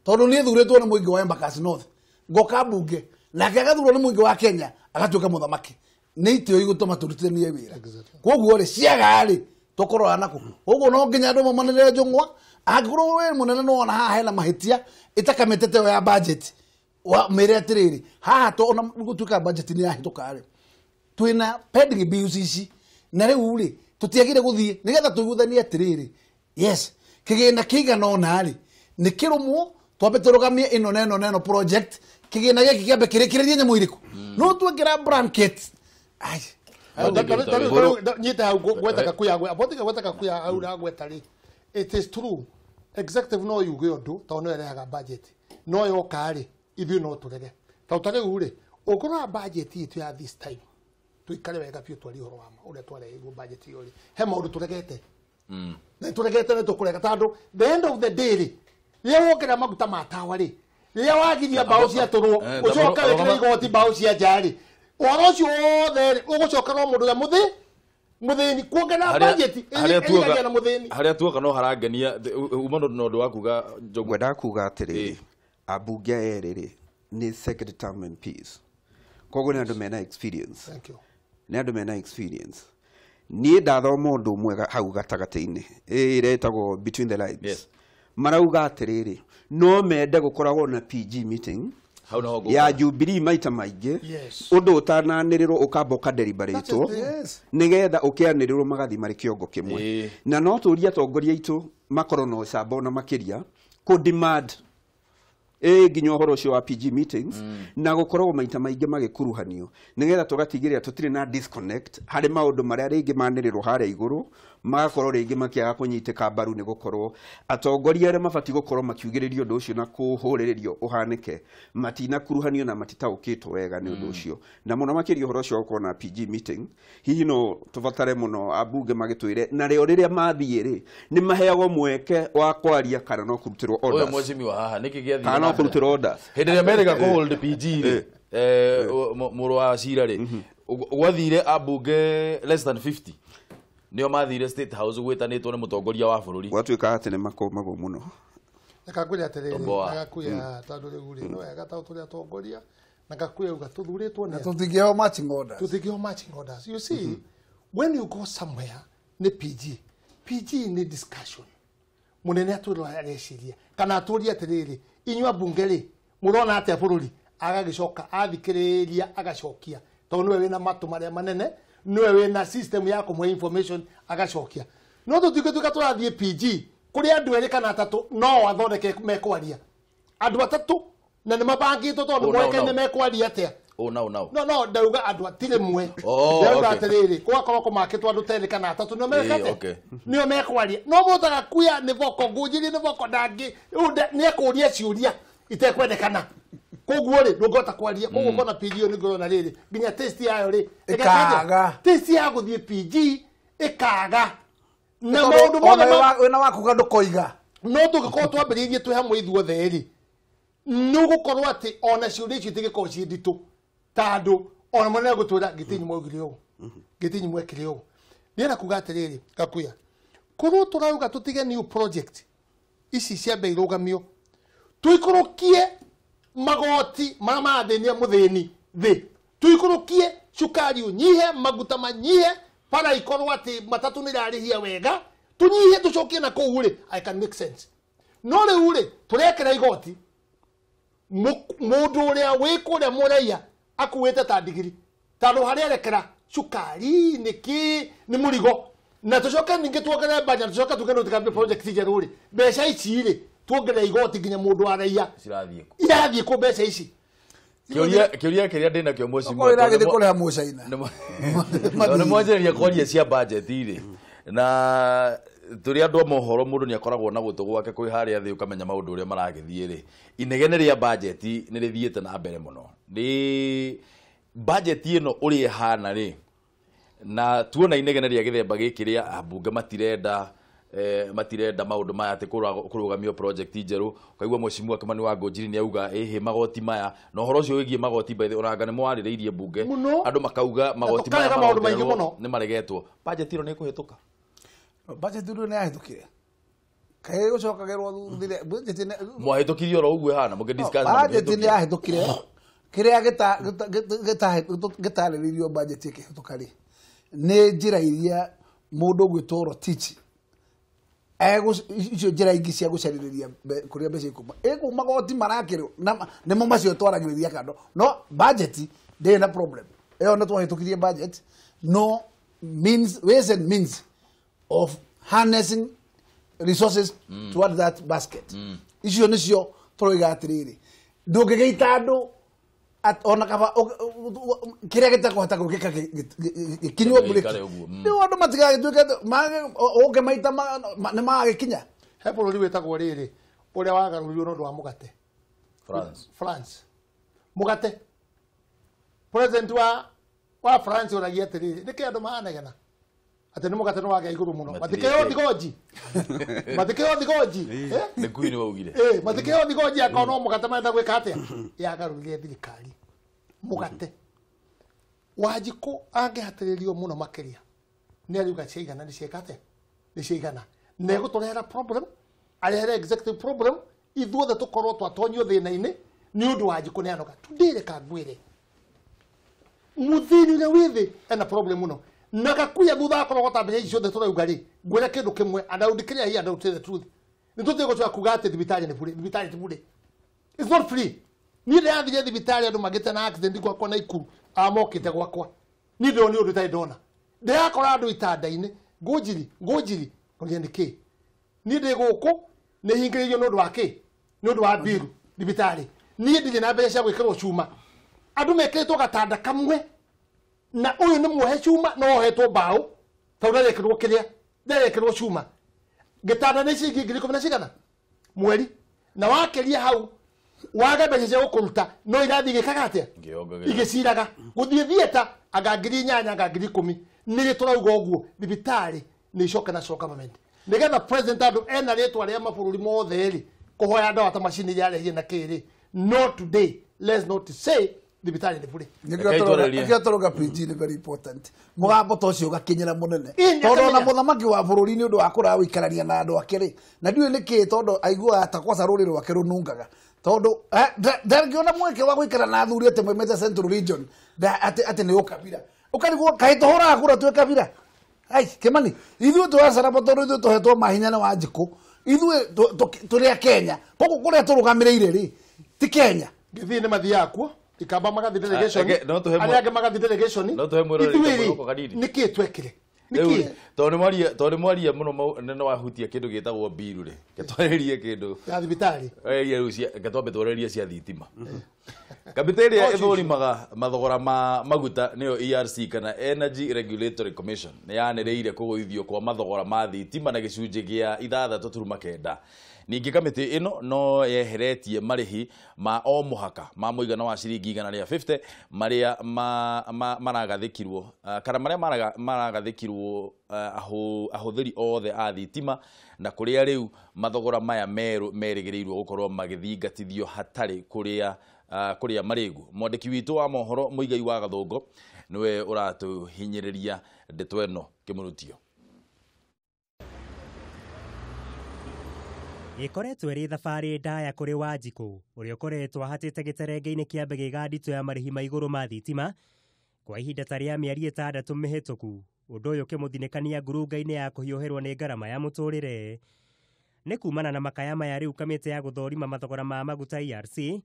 tondũ niĩ thurĩtwo nĩ mũingĩ wa Embakasi North, ngoka mbunge nake agathurwo nĩ mũingĩ wa Kenya agatuĩka mũthamaki. Nĩ itĩo igũtũma tũrutithanie wĩra. Koguo rĩ, ciaga rĩ, tũkũrora nakũ. Koguo no nginya andũ maumanĩrĩre njũng'wa. Angĩkorwo wĩ mũnene nĩ wona haha hena mahĩtia, ĩta kamĩtĩ ĩyo ya budget, mĩre atĩrĩrĩ, haha to ona gũtuĩka budget nĩ yahĩtũka rĩ, twĩna pending bills ici, na rĩu rĩ, tũtiagĩrĩire gũthiĩ nĩgetha tũiguithanie atĩrĩrĩ, yes, kĩgĩna kĩigana ũna rĩ, nĩ kĩrũmwo, twambe tũrũgamie ĩno na ĩno na ĩno project, kĩgĩna gĩkĩ kĩambe kĩrĩkĩrĩrie nyamũ irĩkũ. No twekĩra blanket. Ai. Nyite hau gweta Gakuya, abotiga gweta Gakuya hau ragweta rĩ. It is true. Executive no yuge ũndũ tondũ no ĩrehaga budget. No yoka rĩ, ithuĩ no tũrege. Tondũ ta rĩu rĩ, ũngĩrora budget itũ ya this time, tũikare wega biũ twarie ũhoro wa ma ũrĩa twareheirwo budget ĩyo rĩ, he maũndũ tũregete. Na tũregete nĩ tũkũrega tondũ the end of the day rĩ, rĩrĩa wongerera maguta ma tawa rĩ, rĩrĩa wagiria mbaũ ciatũrwo, ũcoke wĩkĩre igoti mbaũ cia nja rĩ, ũhoro ũcio wothe rĩ, ũgũcoka no mũndũ ũrĩa mũthĩni kuongerera budget ĩrĩgagia na mũthĩni. Harĩa tuoka no harangenia uma na ũndũ wa kuga Njũgũ. Ngwendaga kuga atĩrĩrĩ, ambunge erĩ rĩ, nĩ second term MPs. Koguo nĩ andũ mena experience. Thank you. Nĩ andũ mena experience. Niĩ ndathoma ũndũ ũmwe hau gatagatĩ-inĩ, ĩrĩa ĩtagwo between the lines. Yes. Marauga atĩrĩrĩ, no mende gũkoragwo na PG meeting ya Jubilee maita maingĩ, ũndũ ũtananĩrĩrwo ũkamba ũkadeliberatwo nĩgetha ũkĩanĩrĩrwo magathiĩ marĩ kĩongo kĩmwe. Na no tũrie atongoria aitũ makorwo na ũcamba ona makĩria kũ demand nginya ũhoro ũcio wa PG meetings na gũkoragwo maita maingĩ magĩkuruhanio nĩgetha tũgatigĩrĩra tũtirĩ na disconnect harĩ maũndũ marĩa rĩngĩ manĩrĩrwo harĩa igũrũ, magakorwo rĩngĩ makĩaga kũnyitĩka mbaru nĩ gũkorwo atongoria arĩa mabatiĩ gũkorwo makiugĩrĩria ũndũ ũcio na kũhũrĩrĩrio ũhanĩke matinakuruhanio na matitaũkĩtwo wega nĩ ũndũ ũcio. Na mũno makĩria ũhoro ũcio wa gũkorwo na PG meeting, hihi no tũbatare mũno ambunge magĩtwĩre na rĩo rĩrĩa mathiĩ rĩ, nĩ maheagwo mweke wa kwaria kana no kũrutĩrwo orders. Ũyũ mheshimiwa haha nĩkĩ gĩathiĩ kana no kũrutĩrwo orders hĩndĩ ĩrĩa merĩga kũ hold PG rĩ, mũrũ wa Cira rĩ, gwathire ambunge less than 50 nĩo mathire State House gwĩtanĩtwo nĩ mũtongoria wa bũrũri. Gwatuĩka atĩ nĩ makũmagwo mũno. Reke ngwĩre atĩrĩrĩ, Gakuya tondũ rĩu rĩ, no wega tondũ tũrĩ atongoria, na Gakuya uga tũthurĩtwo nĩ tũtingĩheo marching orders. Tũtingĩheo marching orders. You see, when you go somewhere nĩ PG, PG nĩ discussion. Mũnene atwĩrwo areciria kana atũrie atĩrĩrĩ, inyuĩ ambunge rĩ, mũrona atĩa bũrũri? Agagĩcoka athikĩrĩria agacokia, tondũ nĩwe wĩna matũ marĩa manene, nĩwe wĩna system ya kũmũhe information agacokia. No tũtingĩtuĩka tũrathiĩ PG kũrĩ andũ erĩ kana atatũ no athondeke mekwaria. Andũ atatũ na nĩ mabangĩtwo tondũ moĩkaine mekwaria atĩa. Oh, no, no. No, no, ndauga andũ atirĩ mwe. Ndauga atĩrĩrĩ, gũgakorwo kũmakĩtwo andũ ta erĩ kana atatũ nĩo mekate. Nĩo mekwaria. No mũndũ agakuya nĩ boko, ngũnjiri nĩ boko ndangĩ, nĩ ekũria ciũria itekwendekana. Koguo rĩ ndũngĩhota kwaria koguo kona PG nĩ ngũrona rĩrĩ nginya test yayo rĩ ĩkaga test ya gũthiĩ PG ĩkaga na maũndũ mothe wĩna waku ndũkoiga no tũngĩkorwo twambĩrĩirie twĩ hamwe ithuothe rĩ nĩgũkorwo atĩ ona ciũria icio itingĩkorwo ciĩ nditũ tondũ ona mwana egũtwĩra Gĩtĩnyi mwaugire ũũ Gĩtĩnyi mwekire ũũ. Ndĩrenda kuga atĩrĩrĩ Gakuya, korwo tũrauga tũtige new project ici ciambe irũgamio tũikũrũkie magoti marĩa marathĩnia mũthĩni thĩ, tũikũrũkie cukari ũnyihe, maguta manyihe, bara ikorwo atĩ matatũ nĩ irarĩhia wega, tũnyihie tũcokie na kũu rĩ, I can make sense. No rĩu rĩ tũrekĩra igoti mũndũ ũrĩa wĩ kũrĩa mũraiya akuĩte ta ndigiri tondũ harĩa arekera cukari nĩkĩ nĩ mũrigo, na tũcoke ningĩ tuongerere budget, tũcoke tuge nĩ tũkambe project njerũ rĩ, mbeca ici rĩ tuongerere igoti nginya mũndũ wa raiya cirathiĩ kũ? Irathiĩ kũ mbeca ici? Kĩũria kĩrĩa ndĩ nakĩo Okorwo ĩragĩthiĩ kũrĩha mũcaina. Nĩ mwanjĩrĩria kwaria cia budget rĩ, na tũrĩ andũ a mohoro mũndũ nĩ akoragwo na gũtũ gwake kwĩ harĩa thĩ ũkamenya maũndũ ũrĩa maragĩthiĩ rĩ, inegene rĩa budget nĩ rĩthiĩte na mbere mũno. Nĩ budget ĩno ũrĩa ĩhana rĩ, na tuona inegene rĩa gĩthemba gĩkĩ rĩa ambunge matirenda matirenda maũndũ maya atĩ kũrũgamio project njerũ, ũkaigua Mheshimiwa Kimani wa Ngũnjiri nĩ auga ĩhĩ magoti maya, na ũhoro ũcio wĩgiĩ magoti by the way onanga nĩ mwarĩrĩirie mbunge andũ makauga magoti maya nĩ maregetwo. Budget ĩno nĩ ĩkũhĩtũka? Budget ĩno nĩ yahĩtũkire kaĩ gũcokagerwo thutha budget nĩ mwahĩtũkirie oro ũguo ĩhana mũkĩ discuss na budget nĩ yahĩtũkire kĩrĩa gĩtarĩrĩirio budget ĩkĩhĩtũka rĩ nĩ njĩra iria mũndũ ũgwĩtwo Rotich icio njĩra ingĩ cia gũcarĩrĩria kũrĩa mbeca ikuma ĩkuma magoti marakĩrwo nĩmo macio twaragĩrĩria kando, no budget ndĩrĩ na problem ĩyo nĩ twahĩtũkirie budget, no means ways and means of harnessing resources toward that basket. Icio nĩcio tũroiga atĩrĩrĩ ndũngĩgĩita andũ ona kaba kĩrĩa gĩtakũhota gwĩkĩka gĩkinywo mburĩki rĩu andũ matigagĩtuĩke ũke maita nĩ magagĩkinya. He bũrũri wĩtagwo rĩrĩ ũrĩa wagarũrirwo nĩ ũndũ wa mũgate France mũgate president wa France oragia atĩrĩrĩ nĩkĩ andũ maranegena atĩ nĩ mũgate nĩ wagĩa igũrũ mũno matikĩheo thigonji matikĩheo thigonji nĩ queen waugire matikĩheo thigonji akorwo no mũgate marenda gwĩka atĩa yagarũrire thirikari mũgate. Wanjikũ angĩhatĩrĩrio mũno makĩria nĩ ariuga ciaigana nĩ cieka atĩa nĩ ciaigana na ĩgũtũrehera problem arehere executive problem ithuothe tũkorwo twatonyio thĩna-inĩ nĩ ũndũ Wanjikũ nĩ anoga. Today reka ngwĩre mũthĩni ũrĩa wĩ thĩ ena problem mũno na Gakuya thutha wa kũrogota mbeca ici ciothe tũrauga rĩ ngwĩre kĩndũ kĩmwe and I would declare here and I would tell the truth nĩ tũtige gũcoka kuga atĩ thibitarĩ nĩ bure, thibitarĩ ti bure, it's not free. Niĩ ndĩrathire thibitarĩ andũ magĩte na accident gwakwa Naikuru amokĩte gwakwa niĩ ndĩronire ũndũ itarĩ ndona ndĩrakora andũ itanda-inĩ ngũnjiri ngũnjiri ngũria nĩkĩ niĩ ndĩ gũkũ nĩ hingĩrĩirio nĩ ũndũ wa kĩ nĩ ũndũ wa mbiru thibitarĩ niĩ ndirĩ na mbeca cia gwĩkĩrwo cuma andũ mekĩrĩtwo gatanda kamwe na ũyũ nĩ muohe cuma no ohetwo mbaũ tondũ ndarekĩrwo kĩrĩa ndarekĩrwo cuma gĩtanda nĩ ciringi 10,000 na cigana mweri na wakĩria hau waga mbeca cia gũkũruta no irathiĩ igĩkaga atĩa igĩciraga gũthiĩ theatre anga 8,000 anga 10,000 nĩrĩ tũrauga ũguo thibitarĩ nĩ icoke national government nĩgetha president andũ ena rĩtwa rĩa mabũrũri mothe rĩ kũhoya ndawa ta macini iria arehire na kĩrĩ no today let's not say thibitarĩ nĩ bure. Nĩkĩo tũrauga PG nĩ very important mũgambo ta ũcio ũgakinyĩra mũnene tondũ ona mũthamaki wa bũrũri nĩ ũndũ wa kũraya gũikarania na andũ ake rĩ na ndiũĩ nĩkĩ tondũ aiguaga ta kwaca rũrĩrĩ rwake rũnungaga tondũ ndangĩona mweke wa gũikara na athuri atĩ maumĩte Central Region atĩ nĩ ũkabira ũkarigwo kaĩ tũhũraga kura twĩ kabira ai Kimani ithuĩ tũracaraba tondũ ithuĩ tũhetwo mahinya nĩ Wanjikũ ithuĩ tũrĩ a Kenya koguo kũrĩa tũrũgamĩrĩire rĩ ti Kenya gĩthiĩ nĩ mathiaga kuo ikamba magathi delegation arĩa angĩ magathi delegation no tũhe mwĩroreri nĩkĩ twekire tondũ nĩ mwaria mũno nĩ wahutia kĩndũ gĩtagwo mbiru rĩ ketwarĩrie kĩndũ ya thibitarĩ reke twambe twarĩrie cia thitima kamĩtĩ ĩrĩa ĩthũrimaga mathogora ma maguta nĩyo ERC kana Energy Regulatory Commission nĩ yanĩrĩire kũgũithio kwa mathogora ma thitima na gĩcunjĩ gĩa 6.9 Ningĩ kamĩtĩ ĩno no yeheretie marĩhi ma o mũhaka ma mũigana wa ciringi 150 marĩa maragathĩkirwo kana marĩa maragathĩkirwo ahũthĩri othe a thitima, na kũrĩa rĩu mathogora maya merũ merĩgĩrĩirwo gũkorwo magĩthingatithio hatarĩ kũrĩa kũrĩa marĩgu. Mwandĩki witũ wa mohoro Muigai wa Gathũngũ niwe ũratũhinyĩrĩria ndeto ĩno kĩmũrutio. Ĩkoretwo ĩrĩ thabarĩ ndaya kũrĩ Wanjikũ ũrĩa ũkoretwo ahatĩte gĩterenge-inĩ kĩa mbegĩga nditũ ya marĩhi ma igũrũ ma thitima kwa ihinda ta rĩa mĩeri 6 mĩhĩtũku, ũndũ ũyũ ũkĩmũthinĩkania ngurunga-inĩ ya kũhiũhĩrwo nĩ ngarama ya mũtũrĩre. Nĩ kumana na makaya maya rĩu kamĩtĩ ya gũthũrima mathogora ma maguta ERC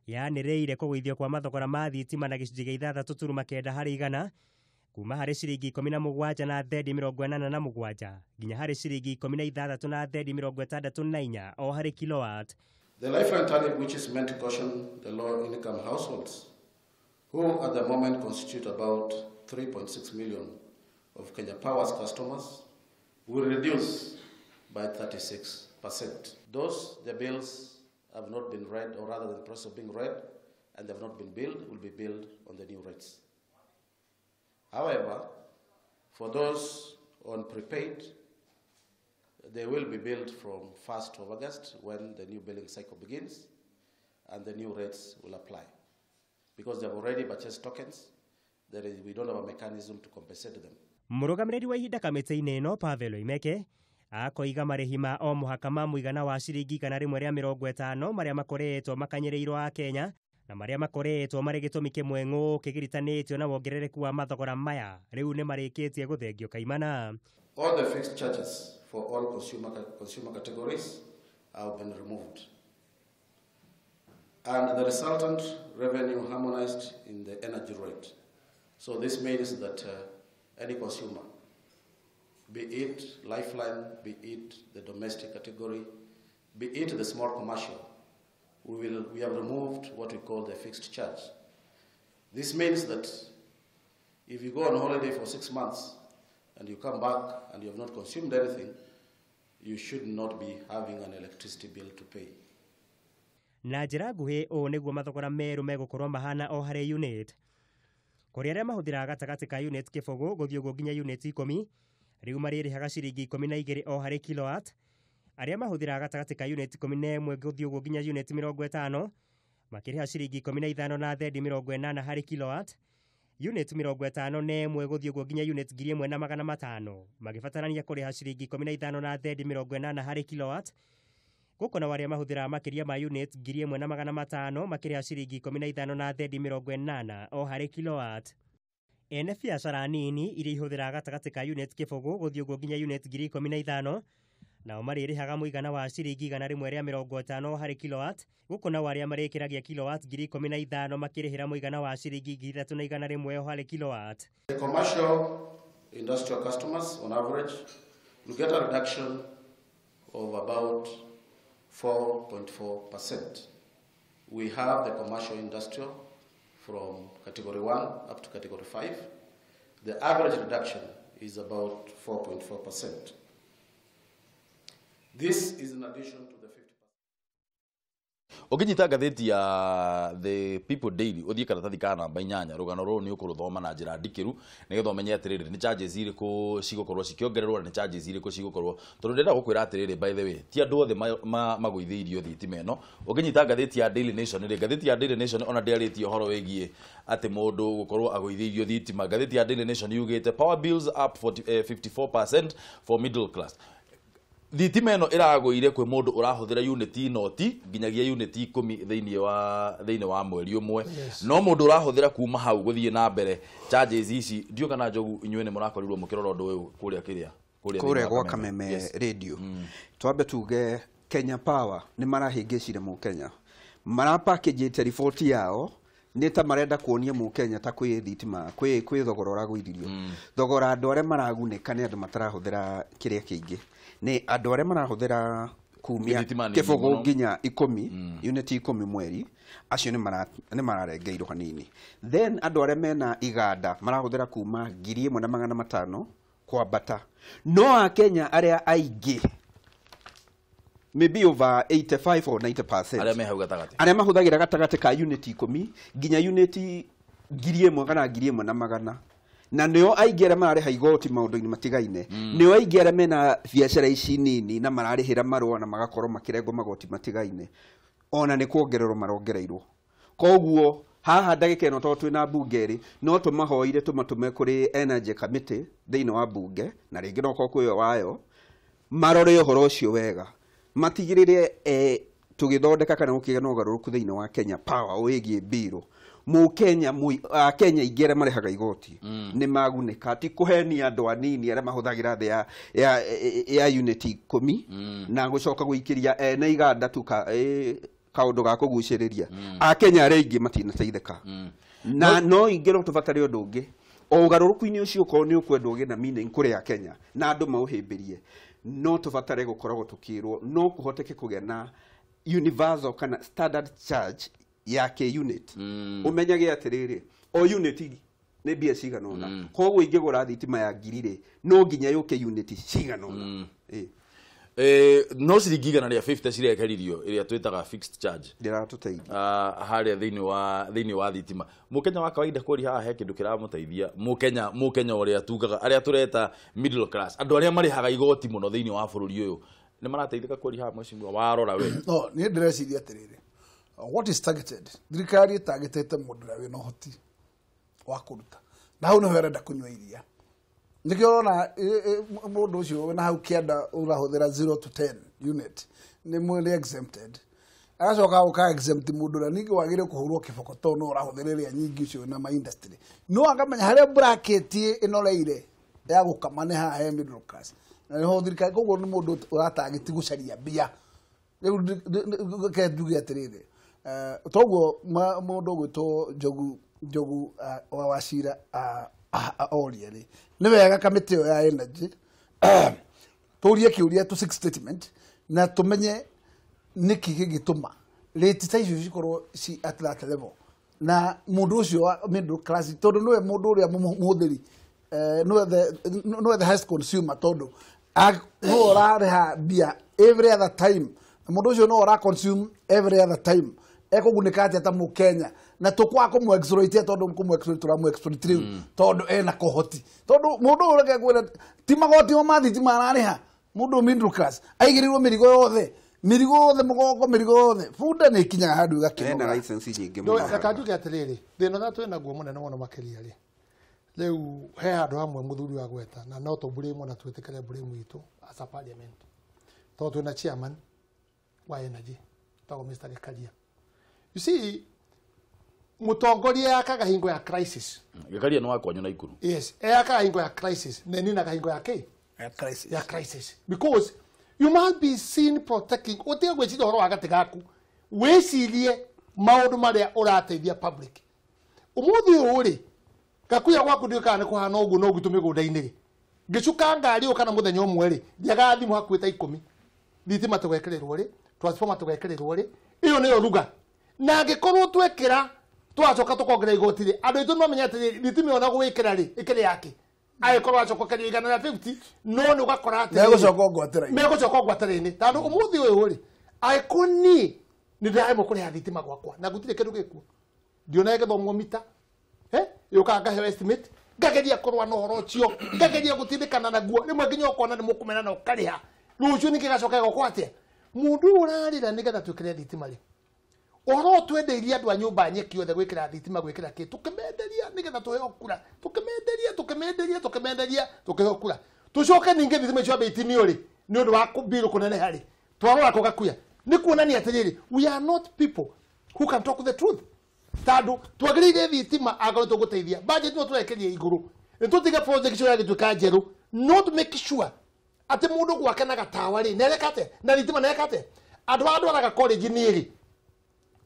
yanĩrĩire kũgũithio kwa mathogora ma thitima na gĩcunjĩ gĩa 6.9 harĩ igana kuma harĩ ciringi 17 na thendi 87 nginya harĩ ciringi 16 na thendi 64 o harĩ kilowatt. The lifeline tariff, which is meant to caution the low income households who at the moment constitute about 3.6 million of Kenya Power's customers, will reduce by 36%. Those the bills have not been read, or rather the process of being read and they have not been billed, will be billed on the new rates. However, for those on prepaid, they will be billed from 1st of August when the new billing cycle begins and the new rates will apply. Because they have already purchased tokens, we don't have a mechanism to compensate them. Mũrũgamĩrĩri wa ihinda kamĩtĩ-inĩ ĩno Pavel Oimeke akoiga marĩhi ma o mũhaka ma mũigana wa ciringi 150 marĩa makoretwo makanyĩrĩirwo a Kenya na marĩa makoretwo marĩ gĩtũmi kĩmwe ng'ũ kĩgiritanĩtio na wongerereku wa mathogora maya rĩu nĩ marĩkĩtie gũthengio kaimana. All the fixed charges for all consumer categories have been removed, and the resultant revenue harmonized in the energy rate. So this means that any consumer, be it Lifeline, be it the domestic category, be it the small commercial, we have removed what we call the fixed charge. This means that if you go on holiday for 6 months and you come back and you have not consumed anything, you should not be having an electricity bill to pay. Na njĩra nguhĩ ũũ nĩguo mathogora merũ megũkorwo mahana o harĩ unit. Kũrĩ arĩa mahũthĩraga gatagatĩ ka unit 0 gũthiĩ ũguo nginya unit 10 rĩu marĩrĩhaga ciringi 12 o harĩ kilowatt. Arĩa mahũthĩraga gatagatĩ ka unit 11 gũthiĩ ũguo nginya unit 50 makĩrĩha ciringi 15 na thendi 80 harĩ kilowatt. Unit 51 gũthiĩ ũguo nginya unit 1500 magĩbatarania kũrĩha ciringi 15 na thendi 80 harĩ kilowatt. Gũkũ na arĩa mahũthĩraga makĩria ma unit 1500 makĩrĩha ciringi 15 na thendi 80 o harĩ kilowatt. Ene biacara nini iria ihũthĩraga gatagatĩ ka unit 0 gũthiĩ ũguo nginya unit 15,000 nao marĩrĩhaga mũigana wa ciringi 150 harĩ kilowatt. Gũkũ nao arĩa marĩkĩragia kilowatt 15,000 makĩrĩhĩra mũigana wa ciringi 3,100 harĩ kilowatt. The commercial industrial customers on average will get a reduction of about 4.4%. We have the commercial industrial from category 1 up to category 5. The average reduction is about 4.4%. This is in addition to the 50%. Ũkĩnyita ngathĩti ya The People Daily ũthiĩ karatathi ka namba 8 rũgano rũrũ nĩ ũkũrũthoma na njĩra ndikĩru nĩgetha ũmenye atĩrĩrĩ nĩ charges irĩkũ cigũkorwo cikĩongererwo na nĩ charges irĩkũ cigũkorwo tondũ ndĩrenda gũkwĩra atĩrĩrĩ, by the way, ti andũ othe magũithĩirio thitima ĩno. Ũkĩnyita ngathĩti ya Daily Nation rĩ, ngathĩti ya Daily Nation ona ndĩarĩtie ũhoro wĩgiĩ atĩ mũndũ gũkorwo agũithĩirio thitima. Ngathĩti ya Daily Nation yugĩte power bills up 54% for middle class. Thitima ĩno ĩragũire kwĩ mũndũ ũrahũthĩra unit noti nginyagia unit 10 thĩinĩ wa mweri ũmwe. No mũndũ ũrahũthĩra kuma hau gũthiĩ na mbere charges ici ndiũ kana Njogu inyuĩ nĩ mũrakorirwo mũkĩrora ũndũ ũyũ kũrĩa kĩrĩa kũrĩa gwa Kameme Radio. Twambe tuge Kenya Power nĩ marahĩngĩcire mũkenya, marapakĩnjĩte riboti yao nĩ ta marenda kuonia mũkenya ta kwĩ thitima kwĩ thogora ũragũithirio. Thogora andũ arĩa maragunĩka nĩ andũ matarahũthĩra kĩrĩa kĩingĩ, nĩ andũ arĩa marahũthĩra kumia kĩbũgũ nginya 10 unit 10 mweri, acio nĩ mararengeirwo hanini. Then andũ arĩa mena iganda marahũthĩra kuma 1500 kwambata. No akenya arĩa aingĩ Maybe over 85 or 90%. Arĩa me hau gatagatĩ. Arĩa mahũthagĩra gatagatĩ ka unit 10 nginya unit 1000 kana 1100. Na nĩo aingĩ arĩa mararĩha igoti maũndũ-inĩ matigaine. Nĩo aingĩ arĩa mena biacara ici nini na mararĩhĩra marũa na magakorwo makĩrengwo magoti matigaine. Ona nĩ kuongererwo marongereirwo. Koguo haha ndagĩka ĩno tondũ twĩna mbunge rĩ, no tũmahoire tũmatũme kũrĩ Energy Committee thĩinĩ wa mbunge, na rĩngĩ no korwo kwĩyo wayo, marore ũhoro ũcio wega. Matigĩrĩre tũgĩthondeka kana gũkĩgĩa na ũgarũrũku thĩinĩ wa Kenya Power wĩgiĩ mbirũ. Mũkenya Akenya aingĩ arĩa marĩhaga igoti nĩ magunĩka, ti kũhenia andũ anini arĩa mahũthagĩra thĩ ya unit 10 na gũcoka gũikĩria ene iganda tu kaũndũ ga kũgucĩrĩria. Akenya arĩa aingĩ matinateithĩka. Na no ingĩ no tũbatare ũndũ ũngĩ. O ũgarũrũku-inĩ ũcio ũkorwo nĩ ũkwendwo ũgĩe na meaning kũrĩ Akenya na andũ maũhĩmbĩrie, no tũbatare gũkoragwo tũkĩrwo no kũhoteke kũgĩa na universal kana standard charge ya ke unit. Ũmenyage atĩrĩrĩ, o unit nĩ mbia cigana ũna. Koguo ingĩgũra thitima ya ngiri rĩ, no nginya yũke unit cigana ũna. No ciringi 150 cirekeririo ĩrĩa twĩtaga fixed charge ndĩratũteithia harĩa thĩinĩ wa thitima. Mũkenya wa kawaida kweri haha he kĩndũ kĩramũteithia. Mũkenya ũrĩa tugaga arĩa tũreta middle class, andũ arĩa marĩhaga igoti mũno thĩinĩ wa bũrũri ũyũ nĩ marateithĩka kweri haha mheshimiwa warora we? No, niĩ ndĩreciria atĩrĩrĩ, what is targeted? Thirikari ĩtargetete mũndũ ũrĩa wĩna ũhoti wa kũruta, na hau nĩho ĩrenda kũnyua iria. Nĩkĩo ũrona mũndũ ũcio wĩna hau kĩanda ũrahũthĩra 0 to 10 unit nĩ exempted. Agacoka gũka exempt mũndũ ũrĩa ningĩ wagĩrĩire kũhũrwo kĩboko tondũ no ũrahũthĩra ĩrĩa nyingĩ ũcio wĩna ma industry. No akamenya harĩa bracket ĩnoreire ya gũkama nĩ haha he middle class. Na nĩho thirikari, koguo nĩ mũndũ ũratagĩti gũcaria mbia. Rĩu reke njuge atĩrĩrĩ, toguo mũndũ ũgwĩtwo Njogu wa Wachira oria rĩ, nĩ wega kamĩtĩ ĩyo ya energy tũrie kĩũria tũ six statement na tũmenye nĩkĩ gĩgĩtũma rate ta icio cikorwo ci at that level, na mũndũ ũcio wa middle class tondũ nĩwe mũndũ ũrĩa mũhũthĩri, nĩwe the highest consumer tondũ nĩwe ũrarĩha mbia every other time, na mũndũ ũcio nĩwe ũra consume every other time. Ekũgunĩka atĩa ta mũkenya? Na tũkwaga kũmũ-exploit tondũ kũmũ-exploit tũramũ-exploit rĩu tondũ ena kũhoti, tondũ mũndũ ũyũ reke ngwĩre ti magoti o ma thitima ararĩha. Mũndũ middle class aigĩrĩirwo mĩrigo yothe, mĩrigo yothe mũgongo, mĩrigo yothe. Bunda nĩ ĩkinyaga handũ ĩgakĩnoga. Ena license nyingĩ mũno. Reke njuge atĩrĩrĩ, thĩna ũrĩa twĩ naguo mũnene mũno makĩria rĩ, rĩu he handũ hamwe mũthuri wa gweta na no tũ-blame na twĩtĩkĩre blame itũ as a parliament, tondũ twĩna chairman wa energy tagwo Mr. Gikaria. You see, mũtongoria yakaga hingo ya crisis. Gikaria nĩ wa kwanyu Naikuru. Yes, yakaga hingo ya crisis, na ninaga hingo ya kĩ? Ya crisis. Ya crisis. Because you must be seen protecting. Ũtige gwĩciria ũhoro wa gatĩ gaku. Wĩcirie maũndũ marĩa ũrateithia public. Ũmũthĩ ũyũ rĩ, Gakuya gwaku ndiũĩ kana nĩ kũhana ũguo no gwitũ mĩgũnda-inĩ rĩ. Ngĩcuka ngari ũyũ kana mũthenya ũmwe rĩ, ndiagaga thimũ hakuhĩ ta 10. Thitima tũgekĩrĩrwo rĩ, transformer tũgekĩrĩrwo rĩ, ĩyo nĩyo ruga. Na angĩkorwo twekĩra twacoka tũkongerera igoti rĩ, andũ aitũ nĩmamenya atĩ thitima ĩyo na gwĩkĩra rĩ, ĩkĩrĩ yake. Angĩkorwo wacoka 150, no nĩ ũgakora atĩ megũcoka ngwatĩra-inĩ. Tondũ ũmũthĩ ũyũ rĩ, angĩkorwo niĩ nĩ ndĩraremwo kũrĩha thitima gwakwa na gũtirĩ kĩndũ gĩkuo, ndionaga gĩthomwo mita, yũkaga ngaheo estimate, ngageria kũrũa na ũhoro ũcio, ngageria gũtindĩkana naguo, rĩmwe nginya ũkona nĩ mũkũmena na ũkarĩha. Rũciũ ningĩ gacoka gũkwo atĩa? Mũndũ ũyũ ũrarĩra nĩgetha twĩkĩre thitima rĩ, ũhoro twendeirie andũ a nyũmba nyeki othe gwĩkĩra thitima gwĩkĩra kĩ, tũkĩmenderia nĩgetha tũheo kura, tũkĩmenderia tũkĩmenderia tũkĩmenderia tũkĩheo kura, tũcoke ningĩ thitima icio ambe itinio rĩ nĩ ũndũ wa mbirũ kũneneha rĩ, twarora kũ Gakuya. Nĩ kuonania atĩrĩrĩ, we are not people who can talk the truth. Tondũ twagĩrĩire thitima angorwo tũgũteithia budget no tũrekerie igũrũ, nĩ tũtige project icio yagĩtuĩka njerũ, not make sure atĩ mũndũ gwake na gatawa rĩ nĩareka atĩa na thitima nĩareka atĩa. Andũ arĩa ndwaraga college niĩ rĩ,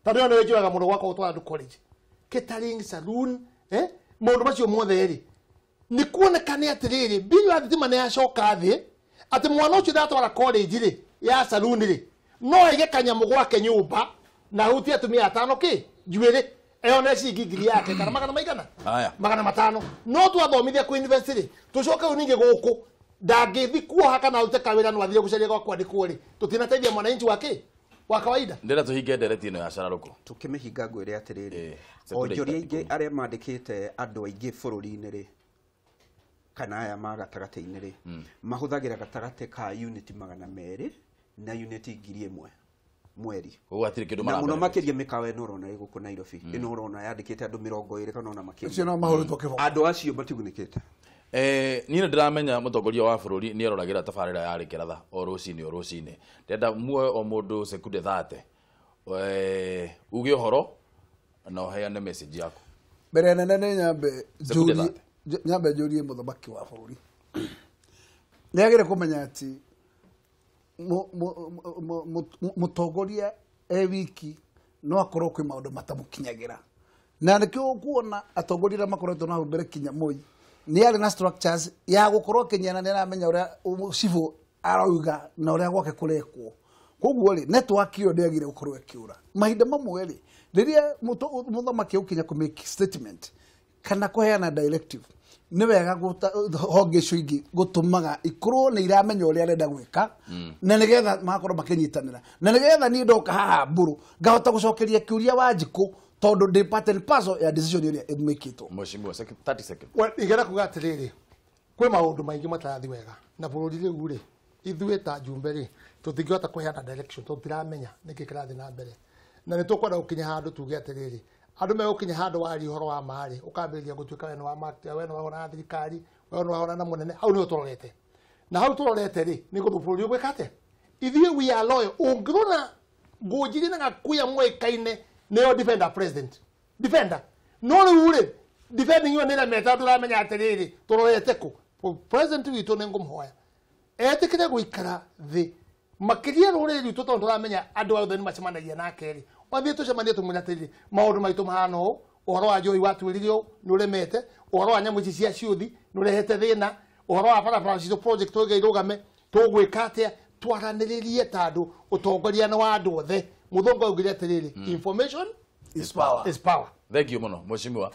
tondũ ĩyo nĩyo njũraga mũno gwakwa gũtwara andũ college, catering, saloon, maũndũ macio mothe rĩ, nĩ kuonekane atĩrĩrĩ bill ya thitima nĩ yacoka thĩ, atĩ mwana ũcio ndatwara college rĩ ya saloon rĩ, no aige kanyamũ gwake nyũmba na ahutie atumia atano kĩ njuĩrĩ, eyone ciringi ngiri yake kana magana maigana 500. No twathomithia kũ university tũcoke rĩu ningĩ gũkũ Ndangĩthi kuoha kana arute kawĩra no athiĩ gũcaria gwa kwandĩkwo rĩ, tũtinateithia mwananchi wake wa kawaida. Ndĩrenda tũhinge ndereti ĩno ya cararũkũ. Tũkĩmĩhinga ngwĩre atĩrĩrĩ, onjoria aingĩ arĩa mandĩkĩte andũ aingĩ bũrũri-inĩ rĩ, kana aya ma gatagatĩ-inĩ rĩ, mahũthagĩra gatagatĩ ka unit 200 na unit 1000 mweri. Ũguo hatirĩ kĩndũ na mũno mara makĩria mĩkawa ĩno ũrona ĩ gũkũ Nairobi, ĩno ũrona yandĩkĩte andũ 20 kana ona makĩria. Acio no mahũrĩtwo kĩboko. Andũ acio matigunĩkĩte. Niĩ nĩ ndĩramenya mũtongoria wa bũrũri nĩ aroragĩra tabarĩra ya Rĩkĩratha o rũcinĩ o rũcinĩ. Ndĩrenda muoe o mũndũ sekunde 30 uge ũhoro na ũheane message yaku. Mbere nene nĩ nyambe Sekunde njũrie 30. nyambe njũrie mũthamaki wa bũrũri. Nĩ agĩrĩire kũmenya atĩ mũtongoria e wiki no akorwo kwĩ maũndũ matamũkinyagĩra. Na nĩkĩo ũkuona atongoria arĩa makoretwo na hau mbere kinya Moi nĩ arĩ na structures ya gũkorwo akĩnyana nĩ aramenya ũrĩa cibũ arauga na ũrĩa gwake kũrekwo. Koguo rĩ, network ĩyo ndĩagĩrĩire gũkorwo ĩkĩũra. Mahinda mamwe rĩ, rĩrĩa mũthamaki ũkinya kũ make statement kana kũheana directive, nĩ wega honge icio ingĩ gũtũmaga ikorwo nĩ iramenya ũrĩa arenda gwĩka, na nĩgetha magakorwo makĩnyitanĩra, na nĩgetha niĩ ndoka haha mbũrũ ngahota gũcokeria kĩũria Wanjikũ tondũ ndĩ part and parcel ya decision ĩrĩa ĩmĩkĩtwo. Mheshimiwa, 30 seconds. Well, ingĩenda kuga atĩrĩrĩ, kwĩ maũndũ maingĩ matarathiĩ wega na bũrũri rĩu rĩ, ithuĩ ta njumbe rĩ, tũtingĩhota kũheana direction tondũ tũtiramenya nĩkĩ kĩrathiĩ na mbere. Na nĩ tũkwenda gũkinya handũ tuge atĩrĩrĩ, andũ megũkinya handũ waria ũhoro wa ma rĩ, ũkambĩrĩria gũtuĩka we nĩ wa we nĩ wahũrana na thirikari, we nĩ wahũrana na mũnene, hau nĩho tũrorete. Na hau tũrorete rĩ, nĩ gũthũ bũrũri ũgwĩka atĩa? Ithuĩ we are loyal. Ũngĩrora Ngũnjiri na Gakuya moĩkaine nĩo defender president. Defender. No rĩu rĩ, defending ĩyo nĩ ĩremete tũramenya atĩrĩrĩ, tũrorete kũ? President witũ nĩ ngũmũhoya etĩkĩre gũikara thĩ makĩria rũrĩrĩ rwitũ tondũ tũramenya andũ othe nĩ macemanagia nake rĩ, othiĩ tũcemanie tũmwĩre atĩrĩrĩ, maũndũ maitũ mahana ũũ, ũhoro wa njohi watuĩrire ũũ nĩ ũremete, ũhoro wa nyamũ ici cia ciũthi nĩ ũrehete thĩna, ũhoro wa barabara citũ project tũiga irũgame, tũgwĩka atĩa, twaranĩrĩrie ta andũ, ũtongoria nĩ wa andũ othe. Mũthũngũ augire atĩrĩrĩ, information is power. Is power. Thank you mũno mheshimiwa.